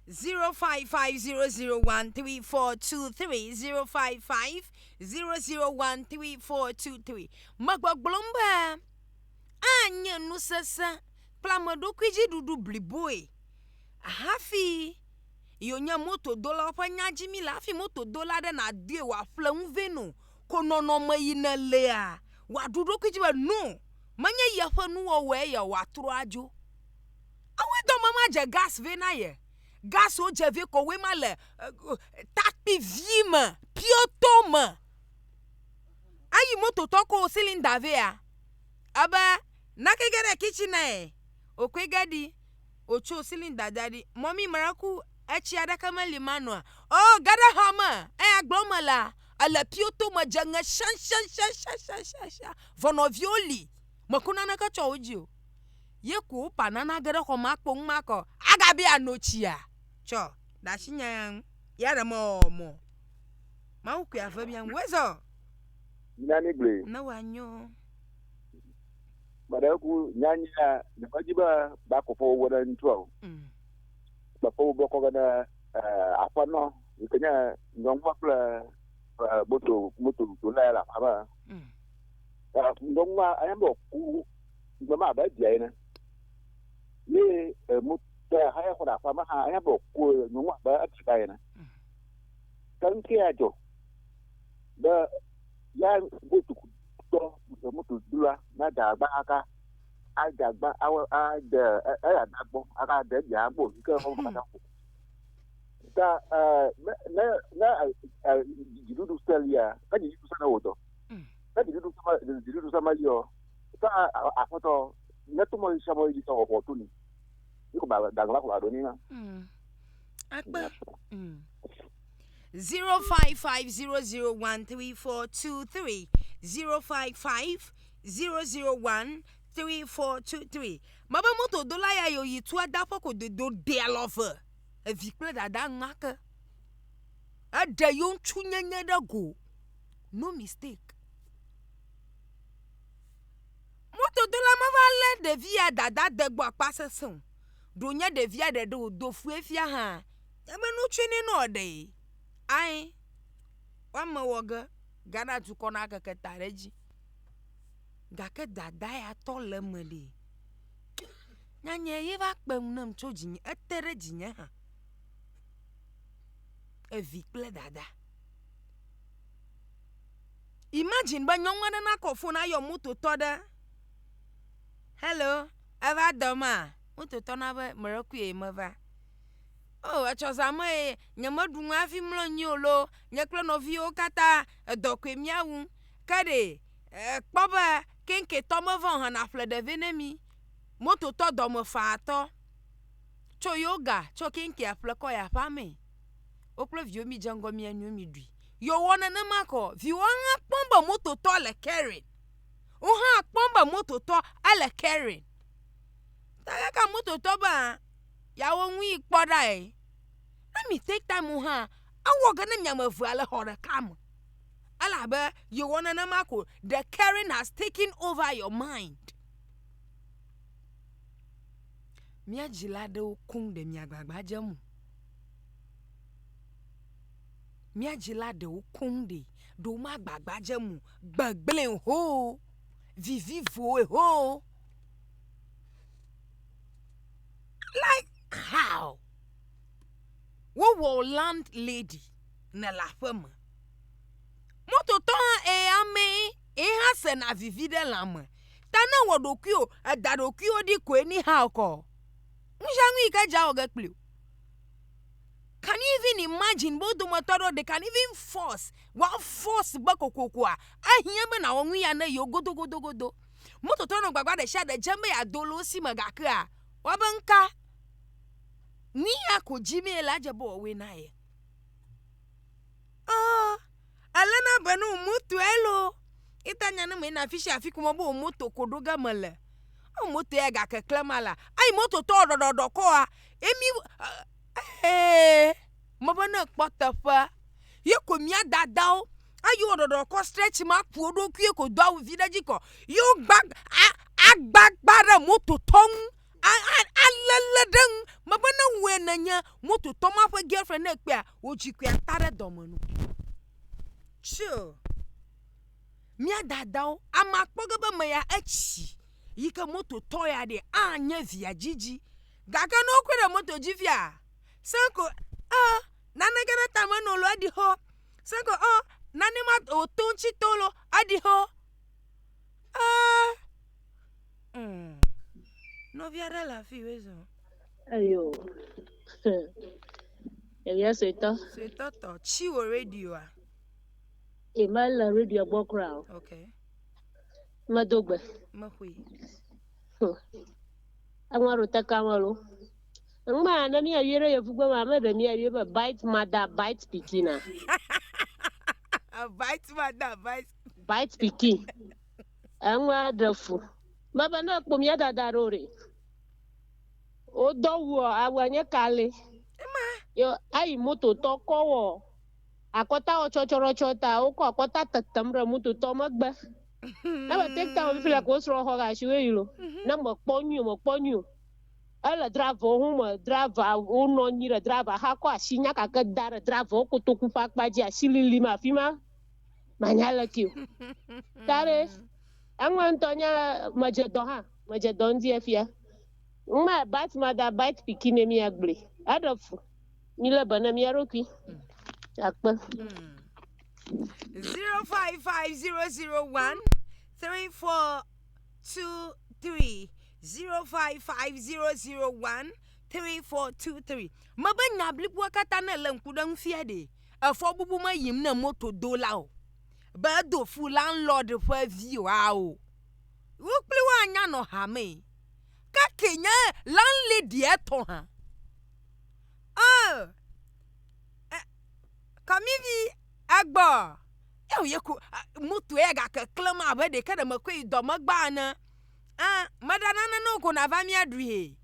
0550013423 0550013423 Megbɔgblɔm be anye nu sesẽ kple ameɖokuidziɖuɖu bliboe Hafi yonye motodolawo ƒe nya dzi mí le hafi motodola aɖe nadoe wòaƒle nu vɛ no ko nɔnɔme yi nèlea, wòaɖu ɖokui dzi be no, Menye yeƒe nuwɔwɔe ye wòatrɔ adzo. Ewɔe dɔ me ma dze gas vɛ na ye. Gas wo dze vɛ kɔ woe ma le takpi vi me, pioto me. Eyi mototɔ ko cylinder vɛa, ebe nake ge ɖe kitchen e, wòkɔe ge ɖi, wòtso cylinder da ɖi. Mɔmi mreku etsi aɖeke meli manoa? Oh, ge ɖe xɔ me, eya gblɔm melea, ele pioto me dze ŋe shashashashashasha. Vɔ nɔviwo li, meko naneke tsɔ wo dzi o. Ye ko wopa nana ge ɖe xɔ me akpɔ nu ma kɔ, agabe ano tsia? Tsɔ, ɖe asi nya ya ŋu. Ya ɖe mewɔ mɔ. Mawu koe ave mía ŋu. Wezɔ. Mina mi gblɔe. Ne wòanyo. Meɖe ku nya nyia, nyemedi be ba ko fɔ wo ɖe ŋutsua o. Meƒe wo bɔkɔ ge ɖe aƒenɔ yi ke nye nyɔnua kple moto moto dola ya le aƒea me. Nyɔnua eya be wòku ŋgbe ma abe evia ene. Ye moto ya hã xɔ ɖe aƒea me hã eya be wòku nyɔnua abe edada ene. Ke nu ke dzɔ be ya moto tɔ moto dola na da agba aka adze agba awɔ ade eya da gbɔ aka de evia gbɔ yi ke xɔ katã ƒo. Ta ne ne ne dziɖuɖu se lia, ne dziɖuɖu se ne wò dɔ. Ne dziɖuɖu se ma dziɖuɖu se meli o, ke aƒetɔ ne to mɔ sia mɔ yi dzi wɔwɔ to ni. Yi ko ba dagla ko ba ɖo ni na. Akpe. 0550013423 0550013423 Mebe motodola ya yo yi tua da ƒe ko dodo ɖe alɔ ve evi kple dada ŋma ke. Eɖe yo ŋutsu nyenye ɖe go. No mistake. Motodola meva lé ɖevi ya dada de gbɔ akpa sesẽ o. Ɖo nye ɖevia ɖeɖe wòdo fue fia hã. Ebe nu tsɔe ne nɔ ɖe. Ae. Woame wɔ ge Ghana dukɔ na keke ta ɖe edzi. Gake dada ya tɔ le eme ɖe. Nyanya ye va kpe ŋu nam tso dzinye. Ete ɖe dzinye hã. Evi kple dada. Imagine be nyɔnu aɖe nakɔ fon ayɔ mototɔ ɖe. Hello, eva dɔ ma? Mototɔ na be meɖekui meva. Oh, etsɔ zã me ye nyemeɖu nu hafi mlɔ anyi o loo. Nye kple nɔviwo katã edɔ koe míawu. Ke ɖe ekpɔ be keŋketɔ meva o hã nàƒle ɖe vɛ ne mí. Mototɔ dɔmefaatɔ tso yoga tso keŋkea ƒle kɔ yi aƒea mee. Wo kple viwo midze ŋgɔ mia nɔewo miɖui. Yewɔ nenema kɔ viwoa hã kpɔm be mototɔ le caring. Wo hã kpɔm be mototɔ ele caring. Ta kaka mototɔ be yeawɔ nu yi kpɔ ɖae. Ne mi take time hã, ewɔ ge ne mi ame evea le xɔ ɖeka me. Elabe yewɔ nenema ko the caring has taken over your mind. Mía dzila aɖewo koŋ ɖe mia gbagba dzem o. Mía dzila ɖewo koŋ ɖe ɖewo ma gbagba dzem o. Gbegblẽ hoo, vivivoe hoo. Like how? Wowɔ landlady ne le aƒe me. Mototɔ hã eye amee ye hã sena vivi ɖe lãme. Ta ne wɔ ɖokuiwò eda ɖokuiwò ɖi koe ni hã kɔ. Nusianu yi ke dza wɔ ge kpli o. Can you even imagine be wo dometɔ aɖewo they can even force woa force be kokokoa ehiã be nawɔ nu ya ne yewo godogodogodo. Mototɔ nɔ gbagba ɖe sia ɖe dzem be yeado le wo si me gakea woabe ŋka nu ya ko dzi mee la dze be wòawɔe na ye. Oh, elena be ne wò motoe loo. Ita nya ne meyina afi sia afi ko mebe wò moto ko ɖo ge mele. O moto ya gake klema la. Ayi mototɔ ɖɔɖɔɖɔ kɔa. Emi ee mebe ne kpɔ teƒe. Ye ko mía dadawo ayi wɔ ɖɔɖɔ kɔ stretch ma ku wo ɖokui ko do awu vi ɖe dzi kɔ. Ye wo gba agbagba ɖe mototɔ ŋu. Alele ɖe ŋu. Mebe ne wòe nènye mototɔ ma ƒe girlfriend ne ekpɔea, wò dzi koe ata ɖe dɔme no. Chill. Mía dadawo, amea kpɔ ge be me ya etsi yi ke mototɔ ya ɖe anye via dzidzi. Gake ne wokɔe ɖe moto dzi fia, senko ɔ nane ge ɖe tame nɔ lo eɖi xɔ. Senko ɔ nane ma wòto ŋuti to lo eɖi xɔ. Aa. Nɔvi aɖe le afi wezɔ. Eyo. Ɖevia suetɔ. Suetɔ tɔ. Tsi wò radioa. E mele radio gbɔ kura o. Okay. Medo gbe. Mexɔe. Eŋua ɖo te kame lo. Ŋma ne míayɔe ɖe yevugbe me ame ɖe míayɔe be bite mother bite pikin a. Bite mother bite. Bite pikin. Eŋua ɖe fu. Mebe ne ekpo mía dada ɖo ɖe. Wodɔ wuɔ awua nye kale. Yo ayi mototɔ kɔ wɔ akɔta wɔ tsɔtsɔɖɔtsɔ ta wokɔ akɔta tetem ɖe mototɔ megbe. Ne me take time fifi le ko srɔ̃ xɔ ga asi wo yi lo. Ne mekpɔ nyui o mekpɔ nyui o. Ele driver wo me driver wonɔ anyi ɖe driver xa kɔ asi nya gake da ɖe driver wo kotoku ƒe akpa dzi asi lilim afi ma. Manya le ke o. Ta ɖe eŋua ŋutɔ nye medze dɔ hã medze dɔ ŋdi efia. Ŋma bite mother bite pikin ne míagblɔe. Eɖe fu. Mi le be ne mía ɖokui. Akpe. 055001 3423 055001 3423. Mebe nya bliboa katã ne le ŋku ɖe ŋu fia ɖe. Efɔ bubu me yim ne moto do la o. Be edo fu landlord ƒe vi o ao. Wo kpli wo anya nɔ hame. Kake nye landlady etɔ hã. Kɔmivi egbɔ. Ewo ye ko moto ya gake klẽm abe ɖeke ɖe mekɔe yi dɔ megba ene. Meɖa nane ne wo ko nava mía ɖui he.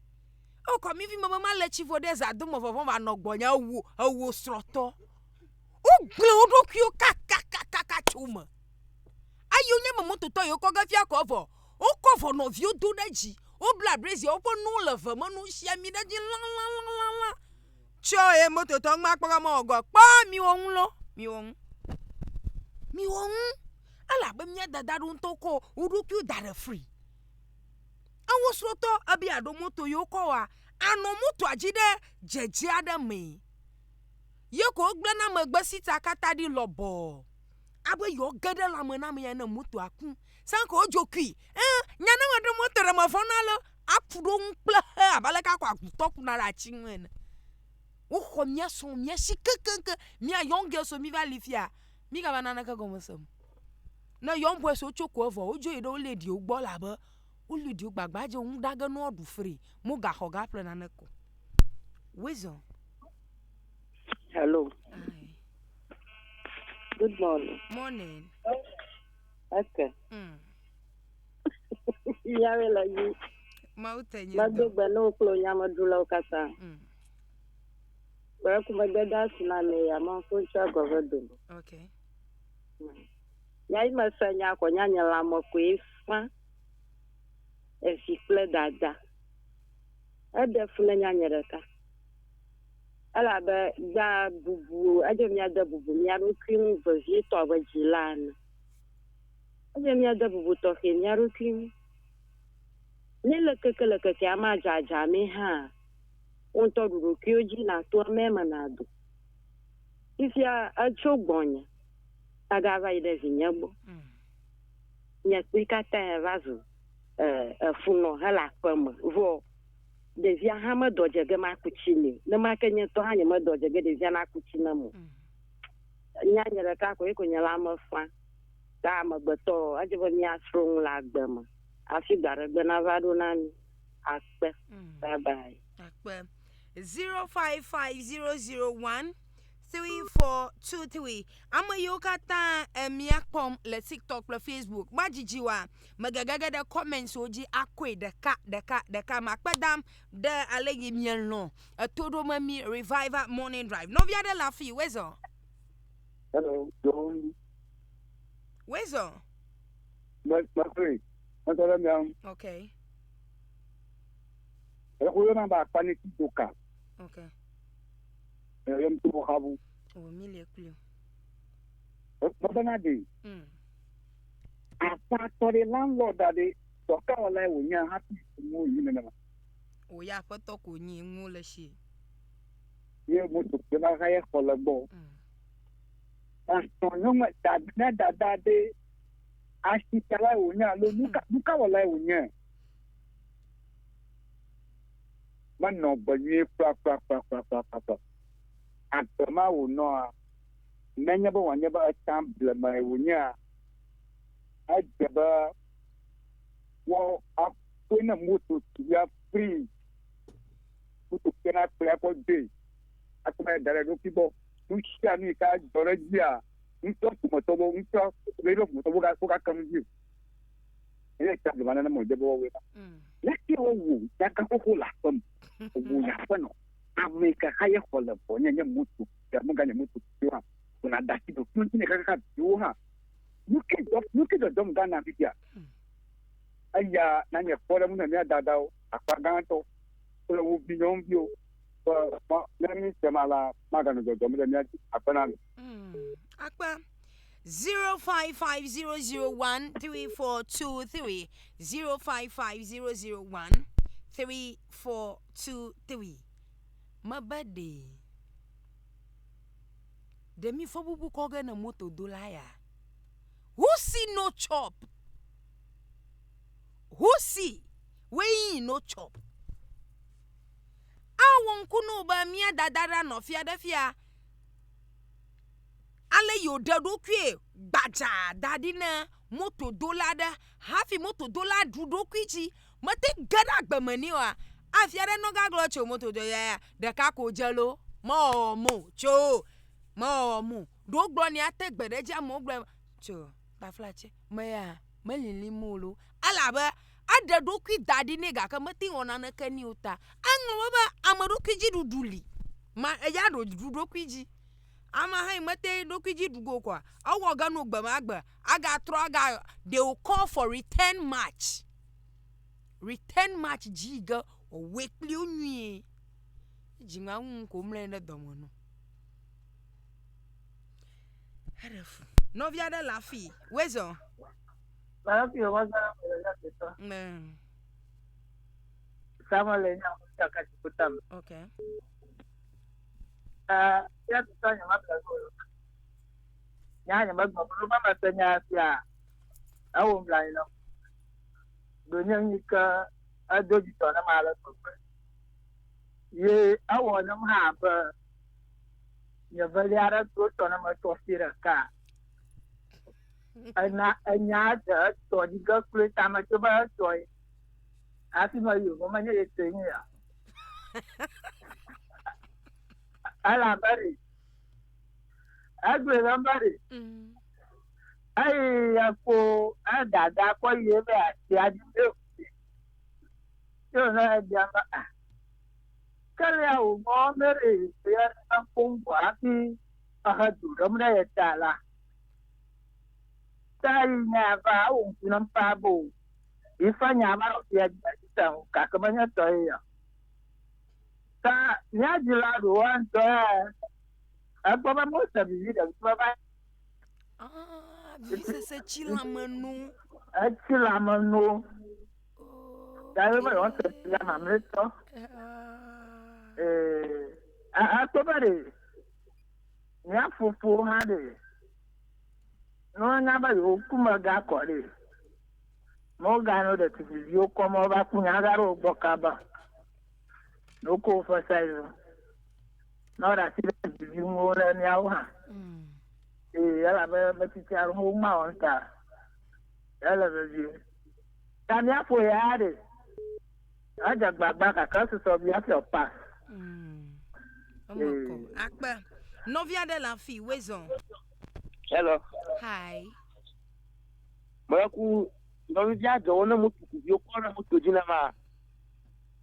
O kɔmivi mebe male tsi vo ɖe zadome vɔvɔ̃ va nɔ gbɔnye ewo ewo srɔ̃tɔ. Wogblẽ wo ɖokuiwo kakakakaka tso me. Eye wonye me mototɔ yiwo kɔ ge fia kɔ vɔ. Wokɔ vɔ nɔviwo do ɖe dzi. Wobla brezi woƒe nuwo le ve me nu si ami ɖe dzi lãlãlãlã. Tsɔ ye mototɔ ŋma kpɔ ge mewɔ gɔ kpɔ miwɔ ŋu lɔ miwɔ ŋu. Miwɔ ŋu. Elabe mía dada ɖewo ŋutɔ kɔ wo ɖokuiwo da ɖe fri. Ewo srɔ̃tɔ ebe yeaɖo moto yewo kɔ wa anɔ motoa dzi ɖe dzedze aɖe mee. Ye ko wogblẽ na megbe sita katã ɖi lɔbɔɔ. Abe yewo ge ɖe lãme na ame ya ne motoa ku. Sanko wodzo kui. Nya ne meɖo moto ɖe mevɔ̃na le aku ɖo ŋu kple he abe aleke akɔ agutɔ kuna ɖe ati ŋu ene. Woxɔ mía srɔ̃ mía si kekeŋke. Mía young girls mi va li fia. Mi gava naneke gɔme sem. Ne young boys wotso ko evɔ wodzo yi ɖe wo lady-wo gbɔ labe wo lady-wo gbagba dze ŋu ɖage ne woaɖu free. Mo gaxɔ gaƒle nane ko. Wezɔ. Hello. Aye. Good morning. Morning. Okay. Yawe le yi. Mawu te nye Medo dɔ. gbe ne wo kple nyameɖulawo katã. Kpe ku megbe de asi na ame ya ma fo ŋutsu agɔve dome. Okay. Nya yi mese nya kɔ nya nye lãme koe fa. Evi kple dada. Eɖe fu ne nya nye ɖeka. Elabe gba bubu edze míade bubu mía ɖokui ŋu vevietɔ abe dzila ene. Edze míade bubu tɔxɛ mía ɖokui ŋu. Ne le keke le keke ama dzadza me hã, wo ŋutɔ ɖu ɖokuiwo dzi nàto ame me nàdo. Fifia etso gbɔnye agava yi ɖe vinye gbɔ. Nye kpli katã ya va zu efunɔ hele aƒe me vɔ ɖevia hã medɔ dze ge maku tsi nɛ o. Nema ke nye ŋutɔ hã nye medɔ dze ge ɖevia naku tsi nam o. Nya nye ɖeka koe ko nye lãme fa. Ta amegbetɔ edze be míasrɔ̃ nu le agbe me hafi gbe aɖe gbe nava ɖo na mí. Akpe. Bye bye. Akpe. 055001 3423. Ame yiwo katã emia kpɔm le TikTok kple Facebook. Madzidzi wa megegege ɖe comments wo dzi akɔe ɖeka ɖeka ɖeka. Makpe dam ɖe ale yi mielɔ̃ etoɖome mi Revival Morning Drive. Nɔvi aɖe le afi wezɔ. Hello, John. Wezɔ. Makwe. Masala miam. Okay. Ekhuyo na ba pani kitoka. Okay. Yom tu habu. O mi le kuli. Baba na de. Apa tore landlord ade. Toka wala wo nya happy mo yi na. O ya aƒetɔ ko nyi ŋu le si. Ye mo to ke ba ga ye khole gbo. Aston no ma da na da da de. Asi tala wo nya lo nuka nuka wala wo nya. Menɔ gbe nyuie kplakplakplakplakplakpla. Agbe ma wònɔa, nenye be wòanye be etã blemae wònyea, edze be woakpɔe ne moto ya free. Moto ke na kplɔe akɔ doe, akɔ va da ɖe eɖokui gbɔ. Nu sia nu yi ke adzɔ ɖe edzia, ŋutɔ ƒometɔ be ŋutɔ eƒe ƒometɔ wogake nu dzi o. Eye ta blema nenema wòdze be woawɔe ma. Leke wowu nyagã xoxo le aƒe me? Wòwu nye aƒenɔ. Ame ka hã ye xɔ le gbɔnye nye moto ya meganye moto o hã. Wòna da asi ɖokuiwo ŋuti nɛ kakaka viwo hã. Nu ke dzɔ nu ke dzɔdzɔm Ghana fifia? Eya nanye kpɔɖeŋu na mía dadawo akpa gãtɔ kple wo vi nyɔnuviwo be ne mí se ma la maganɔ dzɔdzɔm ɖe mía dzi akpe na mi. Akpe. 0550013423 0550013423 Mebe ɖe ɖe mi fɔbubu kɔ ge ne motodola ya? Who see no chop? Who see wey no chop? Awɔ ŋku no be mía dada ɖe anɔ fia ɖe fia. Ale yi wòɖe eɖokui gbadzaa da ɖi na motodola aɖe hafi motodola ɖu ɖokui dzi mete ge ɖe agbe me nɛ oa, afi aɖe ne wogagblɔ tso motodola ya ɖeka ko dze loo, mewɔwɔ mo tso, mewɔwɔ mo. Ɖe wogblɔ nɛ ate gbe ɖe edzi amewo gblɔ tso taflatse meya melilim o loo elabe eɖe eɖokui da ɖi nɛ gake mete ŋu wɔ naneke nɛ o ta eŋlɔ be be ame ɖokui dzi ɖuɖu li. Ma eya ɖo ɖu ɖokui dzi. Ame hã yi mete ɖokui dzi ɖu go koa, ewɔ ge no gbe ma gbe agatrɔ aga they will call for return match. Return match dzi yi ge wòwɔe kpli wo nyuie. Dzi ma ŋu ko mlɔe ɖe dɔme nɔ. Eɖe fu. Nɔvi aɖe le afi. Wezɔ. Okay. Ya tutɔ nye mable go. Nya nye megblɔ be be mese nya sia ewɔ blanyi nam. Do nye nyi ke edo dzidzɔ ne ma le gbegbe. Ye ewɔ nem hã be nye velia ɖe do tɔ ne metɔ fi ɖeka. Ena enya ɖe etɔ dzi ge kloe tame tso be etɔe. Hafi meyi o, menye ye tɔe nye ya. Elabe ɖe egblɔe be be ɖe eye ekpo edada kɔ yi ebe atia dzi be tso ne ebia be a ke lea wògbɔ ne ɖe ya kpom vɔ hafi ehe du ɖem ɖe ye ta la ta yi nya va ewɔ ŋku nam paa be o yife nya va ɖo fia dzi ta o gake menye tɔ ye ya Ta mía dzila ɖewoa ŋutɔ ya egbɔ be mose vivi ɖe ŋutɔ va. Ah, vivisese tsi lãme nu. Etsi lãme nu. Ta ye be yewoase tsi mamlɛtɔ. Ee, akpɔ be ɖe mía fofowo hã ɖe ne wonya be yewoku megakɔ ɖe. Ne woganɔ ɖetugbiviwo kɔm wova ku nya gaɖo wo gbɔ kaba. Ne wokɔ woƒe size ne woɖe asi ɖe ɖetugbivi ŋu ɖe míawo hã. Ee, elabe metsitsi aɖewo woma wɔm ta ele vevie. Ta míaƒo ya ɖe. Edze gbagba gake esusɔ bi hafi wòapass. Eme kɔ. Akpe. Nɔvi aɖe le afi, wezɔ. Hello. Hi. Meku nyɔnuvi adzɔwo ne motokuviwo kɔ ɖe moto dzi nema.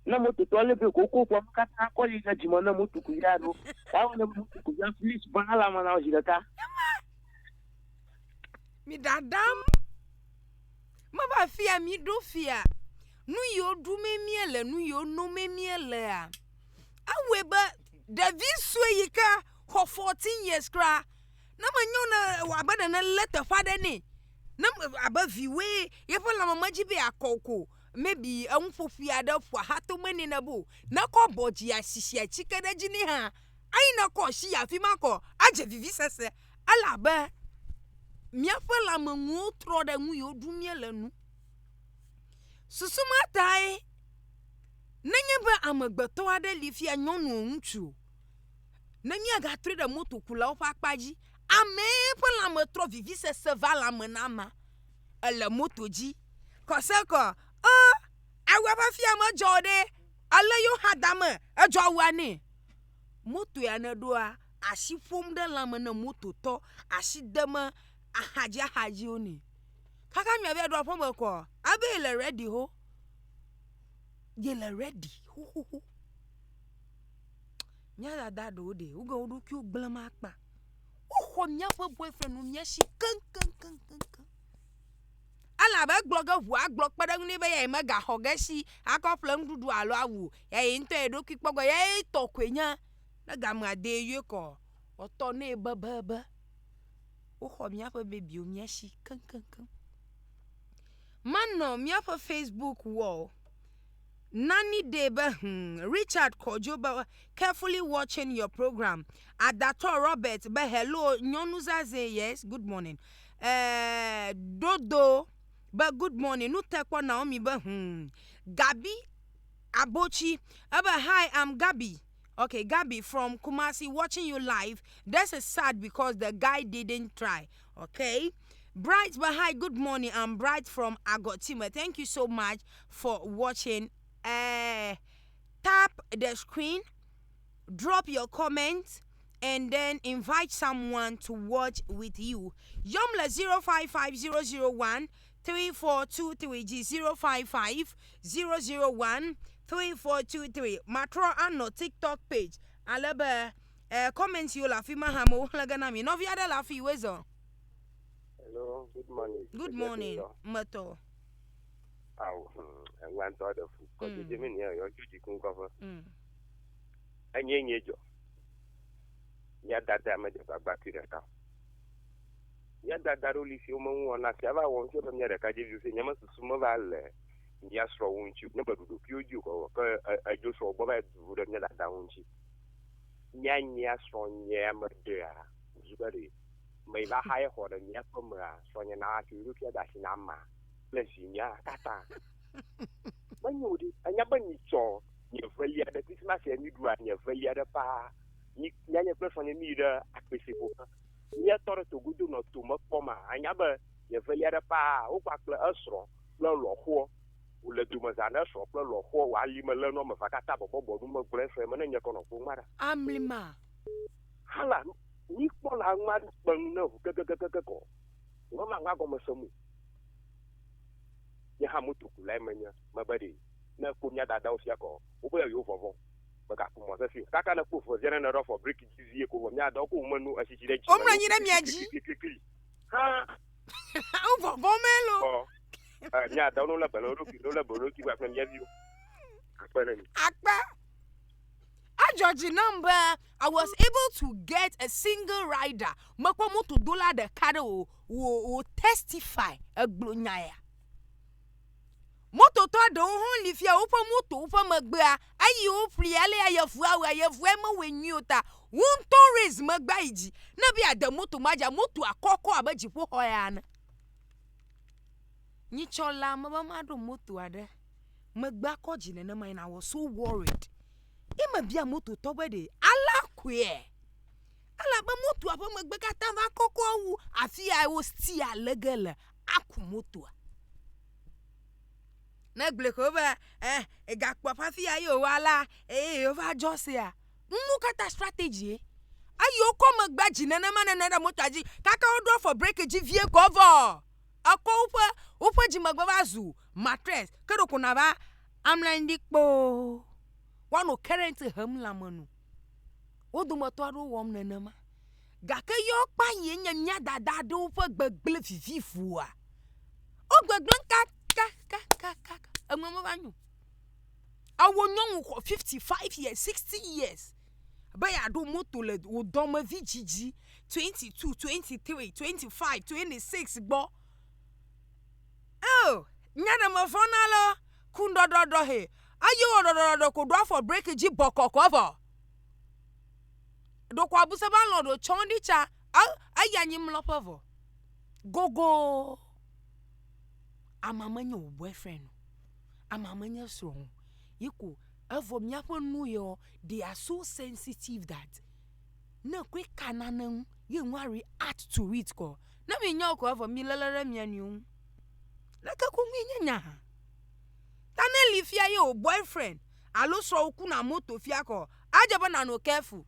Ne mototɔ lé brek wokɔ woƒe nu katã kɔ yi ɖe dzime ne motokuvia ɖo. Ya ne motokuvia flis va lãme na wo zi ɖeka. Mi dadam. Meva fia mi ɖo fia. Nu yiwo ɖume míele, nu yiwo nome míelea, ewɔe be ɖevi sue yi ke xɔ 14 years kura Ne menyo ne wɔ abe ɖe nèlé teƒe aɖe nɛ, ne abe viwòe yeƒe lãme medzi be yeakɔ o ko, maybe enuƒoƒui aɖe ƒo axatome nɛ ne be o, ne ekɔ abɔ dzi asisi atike ɖe edzi nɛ hã, eyi ne ekɔ asi yi afi ma kɔ, adze vivisese elabe míaƒe lãmenuwo trɔ ɖe nu yiwo ɖum míele nu. Susu ma tae. Nenye be amegbetɔ aɖe li fia nyɔnu o ŋutsu o, ne míagatrɔe ɖe motokulawo ƒe akpa dzi, amee ƒe lãme trɔ vivisese va lãme na amea. Ele moto dzi. Kɔsekɔ, O, awua ƒe afia medzɔ o ɖe, ale yewo xa dame edzɔ awua nɛ. Moto ya neɖoa, asi ƒom ɖe lãme ne mototɔ, asi dem axadzi axadziwo nɛ. Kaka miava ɖo aƒeme kɔ, abe yele ready ho. Yele ready xoxoxo. Mía dada ɖewo ɖe, woge wo ɖokuiwo gblẽm akpa. Woxɔ míaƒe boyfriend wo mía si keŋkeŋkeŋkeŋ. Elabe egblɔ ge ʋua gblɔ kpe ɖe eŋu nɛ be ya yemegaxɔ ge si akɔ ƒle nuɖuɖu alo awu o. Ya ye ŋutɔ ye ɖokui kpɔ gbɔ. Ya ye tɔ koe nye. Ne gamea dee yɔe kɔ, wòatɔ nɛ bebebe. Woxɔ míaƒe bebiwo mía si keŋkeŋkeŋ. Manɔ míaƒe Facebook wall. Nani Day be hmm, Richard Kɔdzo be carefully watching your program. Adatɔ Robert be hello nyɔnu zazɛ yes good morning. Eh, Dodo be good morning. Nutekpɔ Naomi be hmm. Gabi Abochi ebe hi I'm Gabi. Okay, Gabi from Kumasi watching you live. This is sad because the guy didn't try. Okay. Bright but hi, good morning. I'm Bright from Agotime. Thank you so much for watching. Uh, tap the screen, drop your comment, and then invite someone to watch with you. Yomla 055001 3423 G 055 001 3423. Matro anɔ TikTok page. Ale be eh, comment yiwo le afi ma hã mewo xlẽ ge na mi. Nɔvi aɖe le afi wezɔ. Hello, good morning. Good morning, metɔ. Awo, eŋua ŋutɔ ɖe fu. Kɔdzedze mi ni yɔ tso dziku ŋkɔƒe. Enye nye dzɔ. Mía dada medze gbagba kui ɖeka o. Mía dada ɖewo li siwo meŋu wɔna sia va wɔ ŋutsu be mía ɖekadzeviwo si nye me susu meva le mía srɔ̃wo ŋuti o. Ne meɖu ɖokuiwo dzi o kɔ ke edzo srɔ̃wo gbɔ va yi du ɖe mía dadawo ŋuti. Mía nyea srɔ̃nye ame ɖea zu be ɖe me va xaye xɔ ɖe mía ƒe mea srɔ̃nye na atso eɖokui ade asi na ama kple vinyea katã. Menyo ɖe enya be nyitsɔ nye velia ɖe Christmas ya mi ɖua nye velia ɖe paa mi míanye kple srɔ̃nye mi yi ɖe akpese ƒoƒe. Míetɔ ɖe togodo nɔ tome kpɔm a anya be nye velia ɖe paa wokpa kple esrɔ̃ kple lɔ̃xoa wòle domeza ne esrɔ̃ kple lɔ̃xoa wò ali me lé nua me va katã bɔbɔbɔ nu me gblɔe srɔ̃e me ne nye kɔ nɔ ƒom ɖa. Amlima. Hala mi kpɔ la ŋua kpe nu ne ʋu kekekekeke kɔ. Ŋua ma ŋua gɔme sem o. Nye hã motokulae menye mebe ɖe ne kpo mía dadawo fia kɔ wobe yewo vɔvɔ̃ megaku mɔ sesi o. Kaka ne kpo vevia ne ne ɖɔ fɔ briki dzi vie ko vɔ mía dadawo ko wome nu esisi ɖe dzi. Womlɔ anyi ɖe mia dzi. Klikliklikli. Hã. Wo vɔvɔ̃ me lo. Kɔ mía dadawo no lé be le wo ɖokui no lé be wo ɖokui kpakple mía viwo. Akpe ne mi. Akpe. Edzɔ dzi nam be I was able to get a single rider. Mekpɔ motodola ɖeka ɖe wò wò wò testify egblɔ nya ya. Mototɔ ɖewo hã li fia woƒe moto woƒe megbea eyi woƒli ale ya yevua wɔe yevua mewɔe nyuie o ta wo ŋutɔ raise megbea yi dzi ne be yeade moto ma dzia motoa kɔkɔ abe dziƒoxɔ ya ene. Nyitsɔ la mebe maɖo moto aɖe megbea kɔ dzi nenema and I was so worried. Ye mebia mototɔ be ɖe alea koe? Elabe motoa ƒe megbe katã va kɔkɔ wu afi ya wo stia le ge le aku motoa. Ne gblɔe ko be eh egakpɔ ƒe afi ya ye wòwɔ alea eye yewo dzɔ sea, nuwo katã strategy ye. Eyi wokɔ megbea dzi nenema nene ɖe motoa dzi kaka woɖo afɔ breki dzi vie ko evɔ. Ekɔ woƒe woƒe dzimegbe va zu mattress ke ɖeko nava amlɔ anyi ɖi kpoo. Woanɔ current hem lãme nu. Wo dometɔ aɖewo wɔm nenema. Gake yɔ kpa ye nye mía dada aɖewo ƒe gbegblẽ vivivoa. Wo gbegblẽ kakakakaka. Enua meva nyo. Ewɔ nyɔnu xɔ 55 years, 60 years be yeaɖo moto le wò dɔmevi dzidzi 22, 23, 25, 26 gbɔ. Oh, nya ɖe mevɔ̃na le ku ɖɔɖɔɖɔ he. Eye wɔ ɖɔɖɔɖɔ ko ɖo afɔ breki dzi bɔkɔkɔ vɔ. Ɖeko abuse va lɔ̃ ɖo tsɔ ɖi tsa. Eyi anyimlɔƒe vɔ. Gogo. Amea menye wò boyfriend o. Amea menye srɔ̃wò o. Ye ko. Evɔ míaƒe nu yewo, they are so sensitive that ne koe ka nane ŋu ye nua react to it kɔ. Ne mi nya o ko evɔ mi lele ɖe mia nɔewo ŋu. Leke koŋue nye nya hã? Ta ne li fia ye wò boyfriend alo srɔ̃wò kuna moto fia kɔ, adze be nànɔ careful.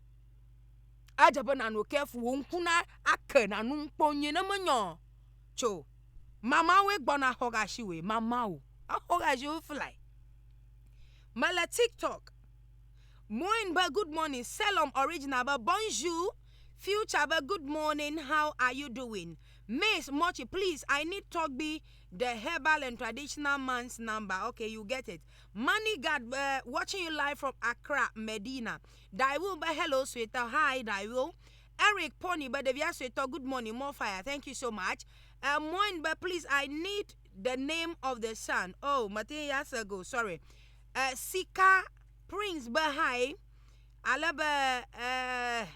Edze be nànɔ careful, wò ŋku na ake nànu nu kpɔm nyuie ne menye o tso mamawoe gbɔna xɔ ge asiwòe, mamawo axɔ ge asiwò fly. Mele TikTok. Moin be good morning, Selom original be bonjour, Future be good morning, how are you doing? Miss Mochi, please, I need Togbi, the herbal and traditional man's number. Okay, you get it. Money God, watching you live from Accra, Medina. Daiwo be hello sweeter, hi Daiwo. Eric Pony be Devia sweeter, good morning, more fire. Thank you so much. Moin be please, I need the name of the son. Oh, Martin Yasago, sorry. Sika Prince be hi. Ale be uh,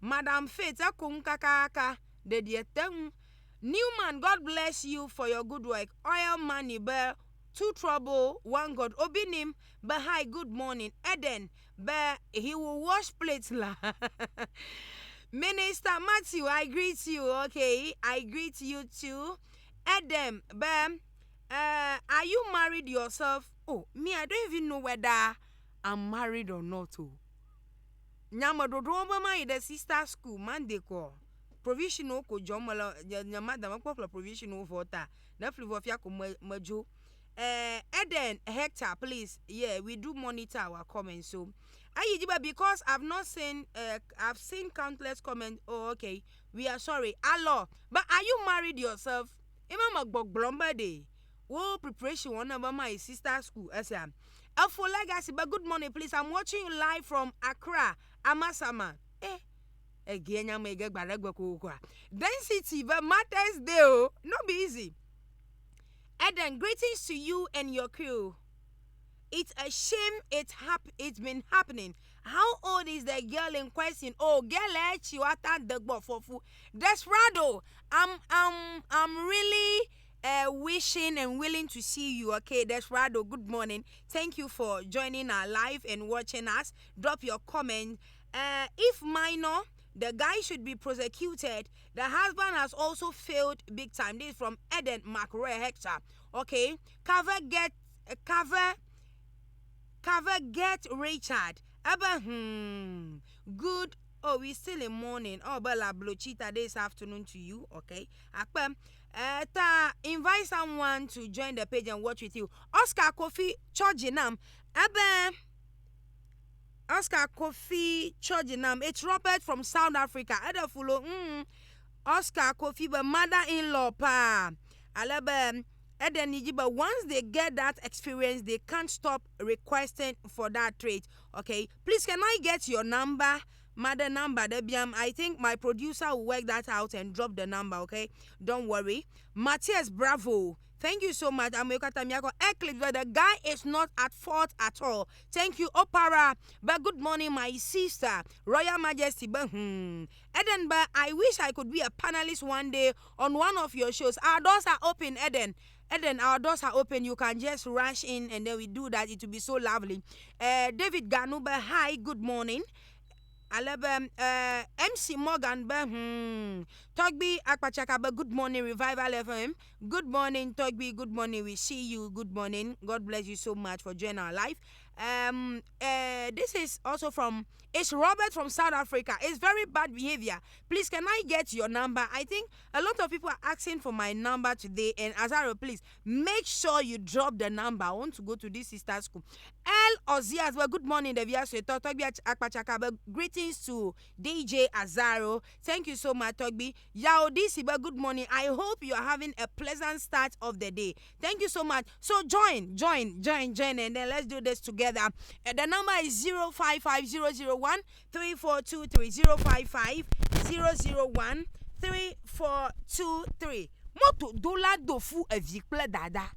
Madam Faith eko ŋu kakaka ɖeɖi ete ŋu. Newman, God bless you for your good work. Oil money be two trouble, one God. Obinim be hi, good morning. Eden be he will wash plates la. Minister Matthew, I greet you. Okay, I greet you too. Edem be are you married yourself? Oh, me, I don't even know whether I'm married or not. Oh. Nyameɖoɖowo be mayi ɖe sister school Monday kɔ provisionwo ko dzɔm mele nye nye madam mekpɔ ƒle provisionwo vɔ ta ne ƒli vɔ fia ko me medzo. Eh, Eden Hector, please, yeah, we do monitor our comments. So, ayi dzi be because I've not seen, I've seen countless comments. Oh, okay, we are sorry. Alɔ, but are you married yourself? Ema me gbɔgblɔm be ɖe wo preparation wɔm ne be mayi sister school esia. Efo Legacy be good morning, please. I'm watching you live from Accra, Amasaman. Eh, egie nya me ge gba ɖe gbe kokokoa. Density be Mother's Day o, no be easy. Eden, greetings to you and your crew. It's a shame it hap- it's been happening. How old is the girl in question? Oh, girl, eh, chiwata degbo fofu. Desperado, I'm I'm I'm really wishing and willing to see you. Okay, Desperado, good morning. Thank you for joining our live and watching us. Drop your comment. If minor, the guy should be prosecuted. The husband has also failed big time. This is from Eden McRae Hector. Okay, cover get cover cover get Richard. Ebe good. Oh, we still in morning. Oh, Bella Blochita this afternoon to you. Okay, Akpe. Ta invite someone to join the page and watch with you. Oscar Kofi Chojinam. Ebe Oscar Kofi Chojinam. It's Robert from South Africa. Edefulo. Oscar Kofi, but mother-in-law pa. Alebe Eden but once they get that experience, they can't stop requesting for that trait. Okay, please can I get your number? Mother number, Debiam. I think my producer will work that out and drop the number. Okay, don't worry. Matthias Bravo, thank you so much. Amekata Miyako Eclipse, but the guy is not at fault at all. Thank you, Opara. But good morning, my sister, Royal Majesty. But Eden, but I wish I could be a panelist one day on one of your shows. Our doors are open, Eden. Eden, our doors are open. You can just rush in and then we do that. It will be so lovely. David Ganuba, hi, good morning. Alebe, MC Morgan, be, Togbi Akpachaka, be, good morning, Revival FM. Good morning, Togbi. Good morning. We see you. Good morning. God bless you so much for joining our life. This is also from, it's Robert from South Africa. It's very bad behavior. Please, can I get your number? I think a lot of people are asking for my number today. And Azaro, please make sure you drop the number. I want to go to this sister school. El Ozias, well, good morning, Devia Sweto. Togbi Akpachaka, but greetings to DJ Azaro. Thank you so much, Togbi. Yao DC, but good morning. I hope you are having a pleasant start of the day. Thank you so much. So join, join, join, join, and then let's do this together. The number is 055 001 3423. 055 001 3423. Moto dola dofu evi kple dada.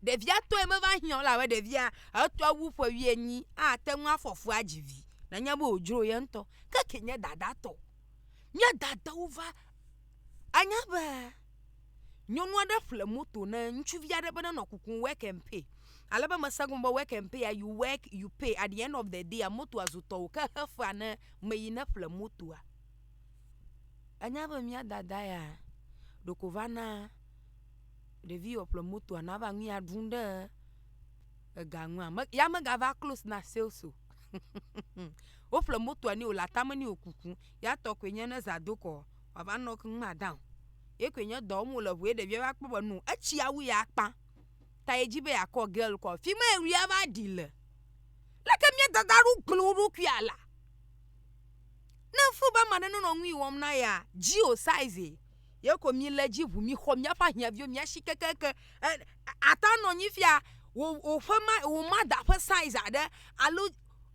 Ɖevia tɔe meva hiã o la be ɖevia etɔ wu ƒe wuienyi ate ŋu afɔ fu adzi vi. Nenye be wòdzro ye ŋutɔ. Ke ke nye dada tɔ. Nye dadawo va anya be nyɔnu aɖe ƒle moto ne ŋutsuvi aɖe be nenɔ kukum work and pay. Ale be mese gɔme be work and pay you work you pay at the end of the day motoa zu tɔwò ke xe fea ne meyi ne ƒle motoa. Enya be mía dada ya ɖeko va na ɖevi yi wòƒle motoa nava nu ya ɖum ɖe ega nua. Me ya megava close na sales o. Woƒle motoa nɛ wòle atame nɛ wòkukum. Ya tɔ koe nye ne zã do kɔ wòava nɔ keŋ down. Ye koe nye dɔ wɔm wòle ŋu ye ɖevia va kpɔ be no etsi awu ya kpã. Ta ye dzi be yeakɔ girl kɔ. Fi ma ewuia va ɖi le. Leke mía dada ɖo gblẽ wo ɖokui alea? Ne fu be ame aɖe nenɔ nui wɔm na ya, dzi o size ye ko mi le dzi ʋu mi xɔ miaƒe ahiãviwo mia si kekeke. Ata nɔ anyi fia wò wò ƒe ma wò mother ƒe size aɖe alo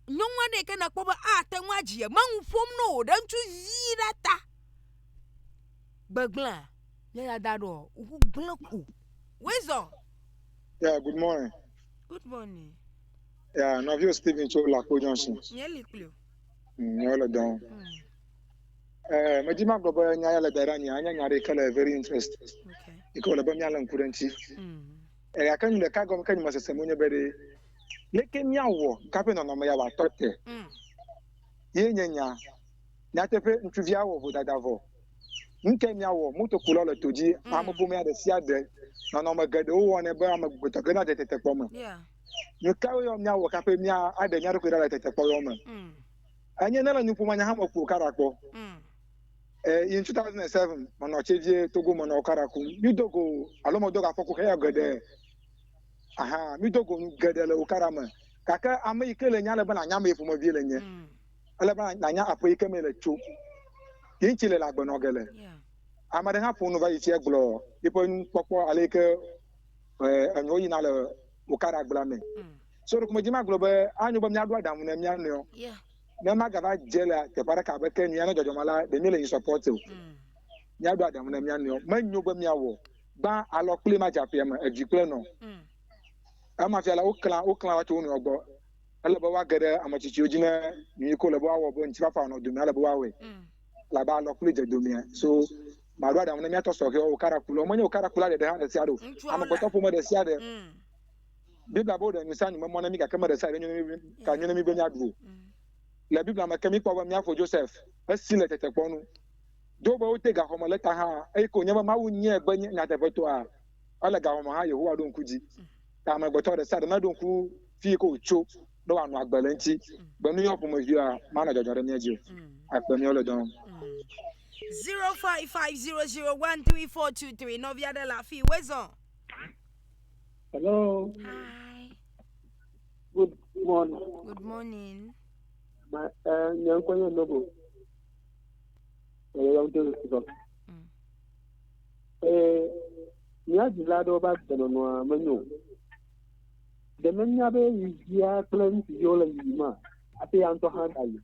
nyɔnu aɖe yi ke nèkpɔ be ate ŋu adzi ye me nu ƒom na wò ɖe ŋutsuvi ɖe ta. Gbegblẽa mía dada ɖoa wo gblẽ ko. Woezɔ. Yeah, good morning. Good morning. Yeah, nɔviwo Stephen tso Lakpo Junction. Nye li kpli o. Nyewo le dɔm. Eh, medzi magblɔ be nya ya le da ɖe anyi anye nya ɖe yi ke le very interest. Yi ke wòle be míalé ŋku ɖe eŋuti. Eh, gake nu ɖeka gɔme ke nye mesese menye be ɖe leke míawɔ kaƒe nɔnɔme ya wòatɔ te. Ye nye nya. Nyateƒe ŋutsuvia wɔ vodada vɔ. Nu kae míawɔ? Motokulawo le to dzi. Ameƒomea ɖe sia ɖe nɔnɔme geɖewo wɔnɛ be amegbetɔ gena dze tetekpɔ me. Nu kawoe yɔ míawɔ kaƒe mía aɖe mía ɖokui ɖa le tetekpɔ yɔ me? Enye ne le nu ƒom anya hã meku okara kpɔ. Eh, in 2007, menɔ Tsevie, Togo menɔ okara kum. Mído go alo medo go afɔku xeya geɖe. Aha, mído go nu geɖe le okara me. Gake ame yi ke le nya le be nànya ame yi ƒomevie le nye. Ele be nànya aƒe yi ke me le tso. Yi ŋuti le le agbe nɔ ge le. Ame aɖe hã ƒo nu va yi fia gblɔ yiƒe nukpɔkpɔ ale yi ke enuwo yina le okara gblea me. So ɖeko medzi magblɔ be anyo be míaɖo aɖaŋu ne mía nɔewo. Ne magava dze le teƒe aɖeke abe ke nuya ne dzɔdzɔme la, ɖe míele yi support o. Míaɖo aɖaŋu ne mía nɔewo. Menyo be míawɔ. Gbã alɔ kpli ma dze aƒea me, edzi kple nɔ. Ema fia la, woklã woklã va tso wo nɔewo gbɔ. Ele be woage ɖe ame tsitsiwo dzi ne nu yi ke wòle be woawɔ be ŋutifafa wòanɔ dome ele be woawɔe. Labe alɔ kpli dze domea. So maɖo aɖaŋu ne míatɔ sɔhɛwo, okarakulawo. Menye okarakula ɖeɖe hã ɖe sia ɖe o. Amegbetɔ ƒome ɖe sia ɖe. Biblia be woɖe nu sia nu me mɔ na mí gake me ɖe sia ɖe nyo na mí ka nyo na mí be míaɖu o. Le Biblia me ke míkpɔ be míafo Joseph esi le tetekpɔ nu. Do be wote gaxɔ me le ta hã eyi ke wònye be Mawu nyae be nye nyateƒetɔa, ele gaxɔ me hã Yehowa ɖo ŋku dzi. Ta amegbetɔ ɖe sia ɖe neɖo ŋku fi yi ke wòtso ne wòanɔ agbe le eŋuti be nu yawo ƒomevia manɔ dzɔdzɔm ɖe mía dzi o. Akpe míawo le dɔ wɔm. 0550013423 nɔvi aɖe le afi wezɔ. Hello. Hi. Good morning. Good morning. Ma, nye ŋkɔ nye Nobo. Meyɔ ŋutɔ zɔ. Eh, mía dzila aɖewo ƒe agbenɔnɔa menyo o. Ɖe menya be yivia kple ŋutsuviwo le yiyima hafi ya ŋutɔ hã gayi.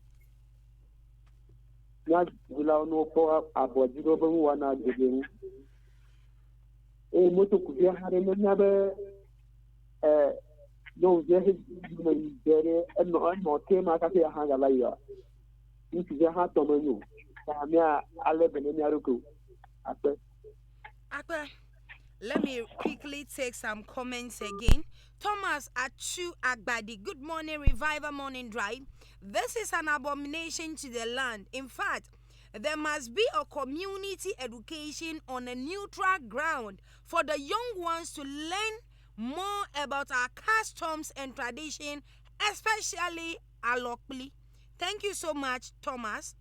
Mía dzilawo ne wokpɔ abɔ dzi ɖe woƒe nuwɔna geɖe ŋu. Eye motokuvia hã ɖe menya be eh, nyɔnuvia he me yi dze ɖe enɔ enɔ ke ma kafi ya hã gava yia. Ŋutsuvia hã tɔ menyo. Ta mía ale be ne mía ɖokui o. Akpe. Akpe. Let me quickly take some comments again. Thomas Achu Agbadi, good morning, Revival Morning Drive. This is an abomination to the land. In fact, there must be a community education on a neutral ground for the young ones to learn more about our customs and tradition, especially Alokli. Thank you so much, Thomas.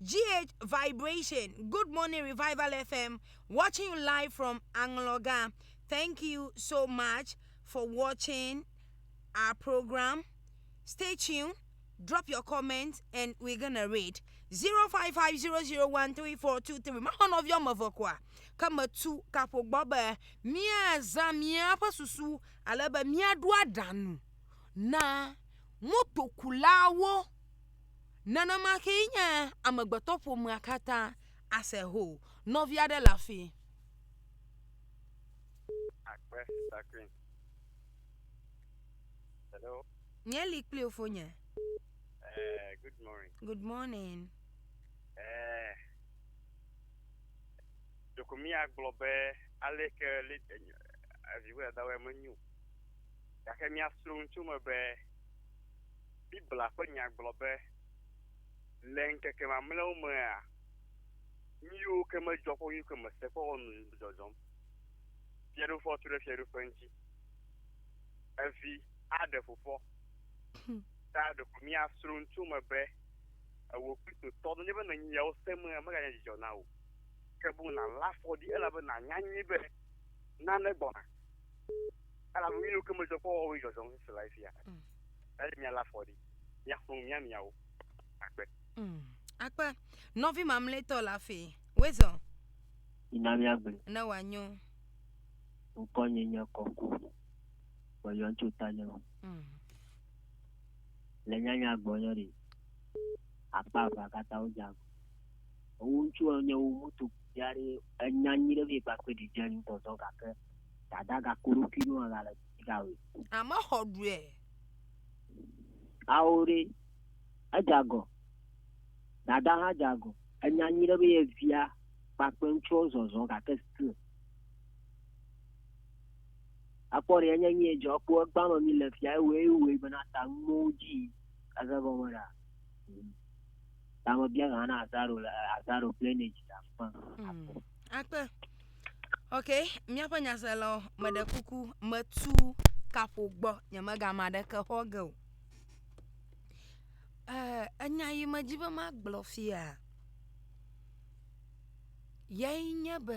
GH Vibration. Good morning, Revival FM. Watching you live from Angloga. Thank you so much for watching our program. Stay tuned. Drop your comments and we're gonna read. 0550013423. Mahɔnɔviɔ mevɔkɔa ke metu kaƒo gbɔ be míazã míaƒe susu ale be míaɖo aɖaŋu na motokulawo. Nenema kee nye amegbetɔ ƒomea katã ase ho. Nɔvi aɖe le afi. Akpe, Sister Queen. Hello. Nye li kpli ofonye. Good morning. Good morning. Ɖeko míagblɔ be aleke le eviwo dadawoe menyo. Gake míasrɔ̃ nu tso eme be Biblia ƒe nya gblɔ be le ŋkeke mamlɛawo mea, nu yiwo ke medzɔ kpɔ, nu yiwo ke mese kpɔ o nu dzɔdzɔm. Fiaɖuƒe tu ɖe fiaɖuƒe ŋuti. Evi aɖe fofoa. Ta ɖeko míasrɔ̃ nu tso eme be ewò Kristotɔ nenye be nènyi yawo semea, meganye dzidzɔ na wò o. Ke boŋ nàlé afɔ ɖi elabe nànya nyuie be nane gbɔna. Elabe nu yiwo ke medzɔ kpɔ o woe dzɔdzɔm fifi le fifia. Eye míalé afɔ ɖi, míaxlɔ̃ nu mía miawo. Akpe. Akpe. Nɔvi mamlɛtɔ le afii. Woezɔ. Mina míagblɔe. Ne wòanyo. Ŋkɔnye nye Kɔku. Meyɔm tso Tanyelo. Le nyanya gbɔnye ɖe, akpa evea katã wodze agɔ. Ewo ŋutsuwo nye wo moto via ɖe enya nyui ɖe vɛ kpakple ɖevia ŋutɔ zɔ gake dada gako ɖokui nua gale gawɔe. Ame xɔ ɖuɛ. Ao ɖe, edze agɔ. Dada hã dze agɔ. Enya nyui ɖe be ye via kpakple ŋutsuawo zɔzɔ gake still. Akpɔ ɖe enye nyui dzɔ kpɔ egbã me mi le fia ewɔe ewɔe bena ta nuwo dzi eze gɔme ɖa. Ta me bia hã na Azaro le Azaro plenage le afima. Akpe. Ok, míaƒe nyaselawo, meɖe kuku, metu kaƒo gbɔ, nyemegame aɖeke xɔ ge o. Eh, enya yi medzi be magblɔ fia, yae nye be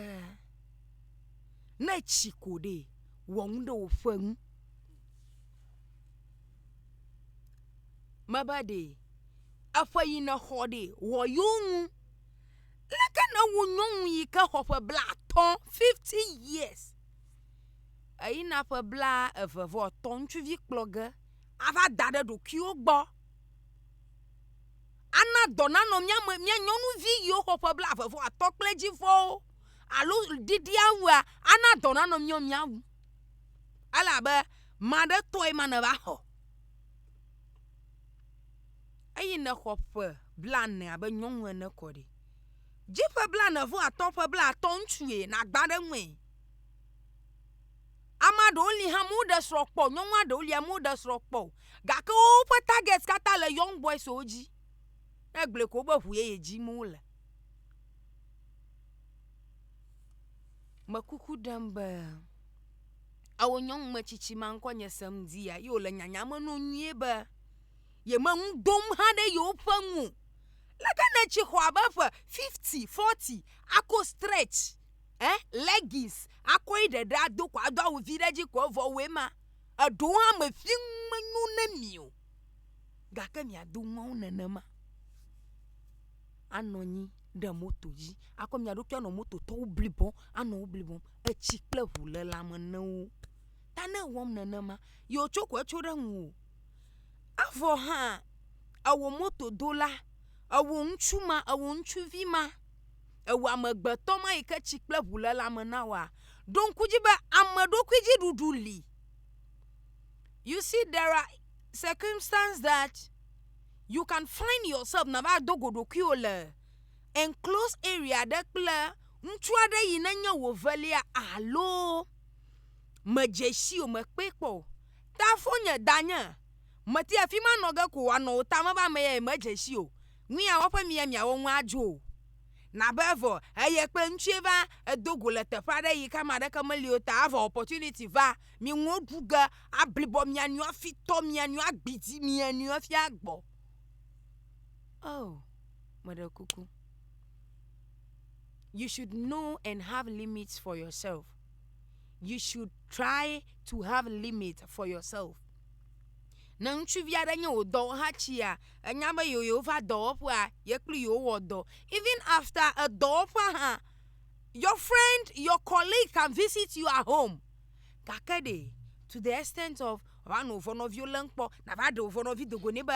ne tsi ko ɖe, wɔ nu ɖe wò ƒe ŋu. Mebe ɖe, eƒe yi nèxɔ ɖe, wɔ yewo ŋu. Leke nèwu nyɔnu yi ke xɔ ƒe blaatɔ̃, fifty years, eyina ƒe blaeve vɔ etɔ̃ ŋutsuvi kplɔ ge ava da ɖe ɖokuiwo gbɔ. Ana dɔ nanɔ mía me, mía nyɔnuvi yiwo xɔ ƒe blaeve vɔ atɔ̃ kple edzivɔwo alo ɖiɖia ŋua, ana dɔ nanɔ míawo mía ŋu. Elabe ame aɖe tɔe ma nèva xɔ. Eyi nèxɔ ƒe blaene abe nyɔnu ene kɔ ɖi. Dzi ƒe blaene vɔ atɔ̃ ƒe blaatɔ̃ ŋutsue nàgbã ɖe eŋue. Ame aɖewo li hã mewoɖe srɔ̃ kpɔ o, nyɔnu aɖewo lia mewoɖe srɔ̃ kpɔ o gake woƒe target katã le young boys wo dzi. Ne egblɔe ko wobe ʋu yeye dzim wole. Me kuku ɖem be ewò nyɔnu metsitsi ma ŋkɔ nye sem di ya ye wòle nyanya me no nyuie be yeme nu dom hã ɖe yewoƒe ŋu o. Leke nètsi xɔ abe ƒe 50, 40 ako stretch eh, leggings akɔ yi ɖeɖe ado ko ado awu vi ɖe dzi ko evɔ wòe ma. Eɖewo hã mefi menyo ne mi o. Gake miado nuawo nenema. Anɔ anyi ɖe moto dzi akɔ mia ɖokui anɔ mototɔwo blibɔm, anɔ wo blibɔm. Etsi kple ʋu le lãme ne wo. Ta ne ewɔm nenema, yi wòtso ko etso ɖe ŋuwò. Evɔ hã ewò motodola, ewò ŋutsu ma, ewò ŋutsuvi ma, ewò amegbetɔ ma yi ke tsi kple ʋu le lãme na wòa, ɖo ŋku dzi be ame ɖokui dzi ɖuɖu li. You see there are circumstances that you can find yourself nava do go ɖokuiwò le enclosed area aɖe kple ŋutsu aɖe yi nenye wò velia alo medze si o, mekpɔe kpɔ o. Tafonye, danye, meti afi ma nɔ ge ko wòanɔ wò tame be ame ya yemedze si o. Nu ya wɔƒe mia miawɔ ŋu adzo o. Nabe evɔ eye kple ŋutsue va edo go le teƒe aɖe yi ke ame aɖeke meli o ta evɔ opportunity va mi ŋuwo ɖu ge ablibɔ mia nɔewo afi tɔ mia nɔewo agbidi mia nɔewo hafi agbɔ. Oh, meɖe kuku. You should know and have limits for yourself. You should try to have limit for yourself. Ne ŋutsuvi aɖe nye wò dɔwɔhatsia, enya be yewo yewova dɔwɔƒea, ye kpli yewo wɔ dɔ. Even after edɔwɔƒea hã, your friend, your colleague can visit you at home. Gake ɖe, to the extent of wòava nɔ wò nɔviwo lém kpɔ, nàva ɖe wò nɔvi do go nɛ be,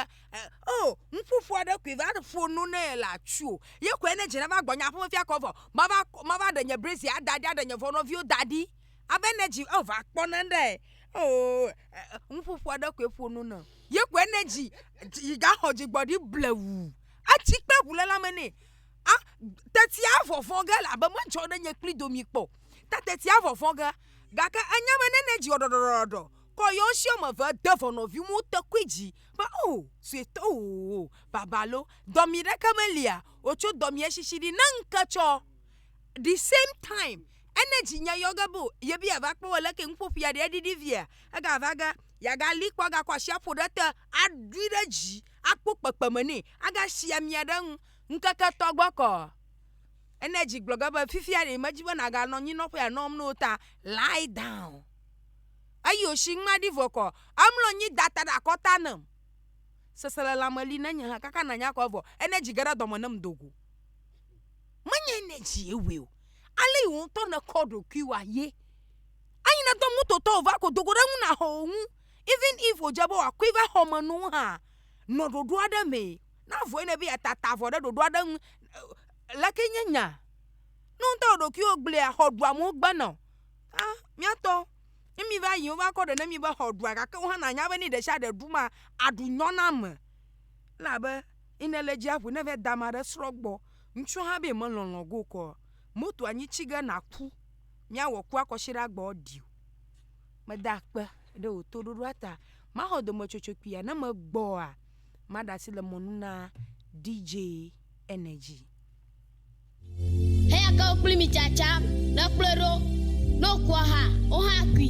oh, nuƒoƒo aɖe koe va ƒo nu ne le atsu o. Ye koe ne dze nava gbɔnye aƒeme fia kɔ vɔ, mava, mava ɖe nye brazier ada ɖi, aɖe nye vɔnɔviwo da ɖi. Abe ne dzi, oh, va kpɔ ne ɖe, oh, nuƒoƒo aɖe koe ƒo nu ne. Ye koe ne dzi, yi gaxɔ dzigbɔɖi blewu. Etsi kple ʋu le lãme nɛ. A, tetia vɔvɔ̃ ge elabe medzɔ ɖe nye kpli domi kpɔ o. Ta tetia vɔvɔ̃ ge. Gake enya be ne ne dzi wɔ ɖɔɖɔɖɔɖɔ. Kɔ yewo si wɔme eve de vɔ nɔvi mu te koe dzi be o suetɔ o baba lo dɔmi ɖeke melia wotso dɔmia sisi ɖi ne ŋke tsɔ the same time ene dzi nya yɔ ge be o yebi yeava kpɔ wɔ leke nuƒoƒoa ɖe eɖiɖi via egava ge yeagali kpɔ agakɔ asi aƒo ɖe te aɖui ɖe dzi akpɔ kpekpeme nɛ agasi amia ɖe ŋu ŋkeke tɔ gbɔ kɔ ene dzi gblɔ ge be fifia ɖe medzi be naganɔ anyinɔƒe anɔm ne o ta lie down Eyi wòsi ŋma ɖi vɔ kɔ, emlɔ anyi da ta ɖe akɔta nem. Seselelãme li ne nye hã kaka nanya kɔ evɔ ene dzi ge ɖe dɔme nem do go. Menye ene dzi ye wɔe o. Ale yi wò ŋutɔ nèkɔ ɖokuiwòa ye. Eyi nèdɔ mototɔ wòva ko do go ɖe eŋu nàxɔ wò ŋu. Even if wòdze be wòakɔe va xɔme nu hã, nɔ ɖoɖo aɖe mee. Ne avɔe nèbe yeata ta avɔ ɖe ɖoɖo aɖe ŋu, leke nye nya? Ne wò ŋutɔ wò ɖokuiwò gblẽa, xɔ ɖu amewo gbena o. Ah, mía tɔ, ne mi va yi wova kɔ ɖe ne mi be xɔ ɖua gake wo hã nanya be ne ɖe sia ɖe ɖu ma aɖu nyɔ na ame. Elabe ine le dzi aƒo ne va da ame aɖe srɔ̃ gbɔ. Ŋutsu hã be melɔlɔ̃ go kɔ. Moto anyi tsi ge naku. Míawɔ kua kɔsiɖa gbɔ ɖi o. Meda akpe ɖe wò toɖoɖoa ta. Maxɔ dometsotso kpuia ne megbɔa, maɖe asi le mɔnu na DJ Energy. Eya ke wo kpli mi tsatsam, ne kplɔe ɖo, ne wòku aha, wohã kui.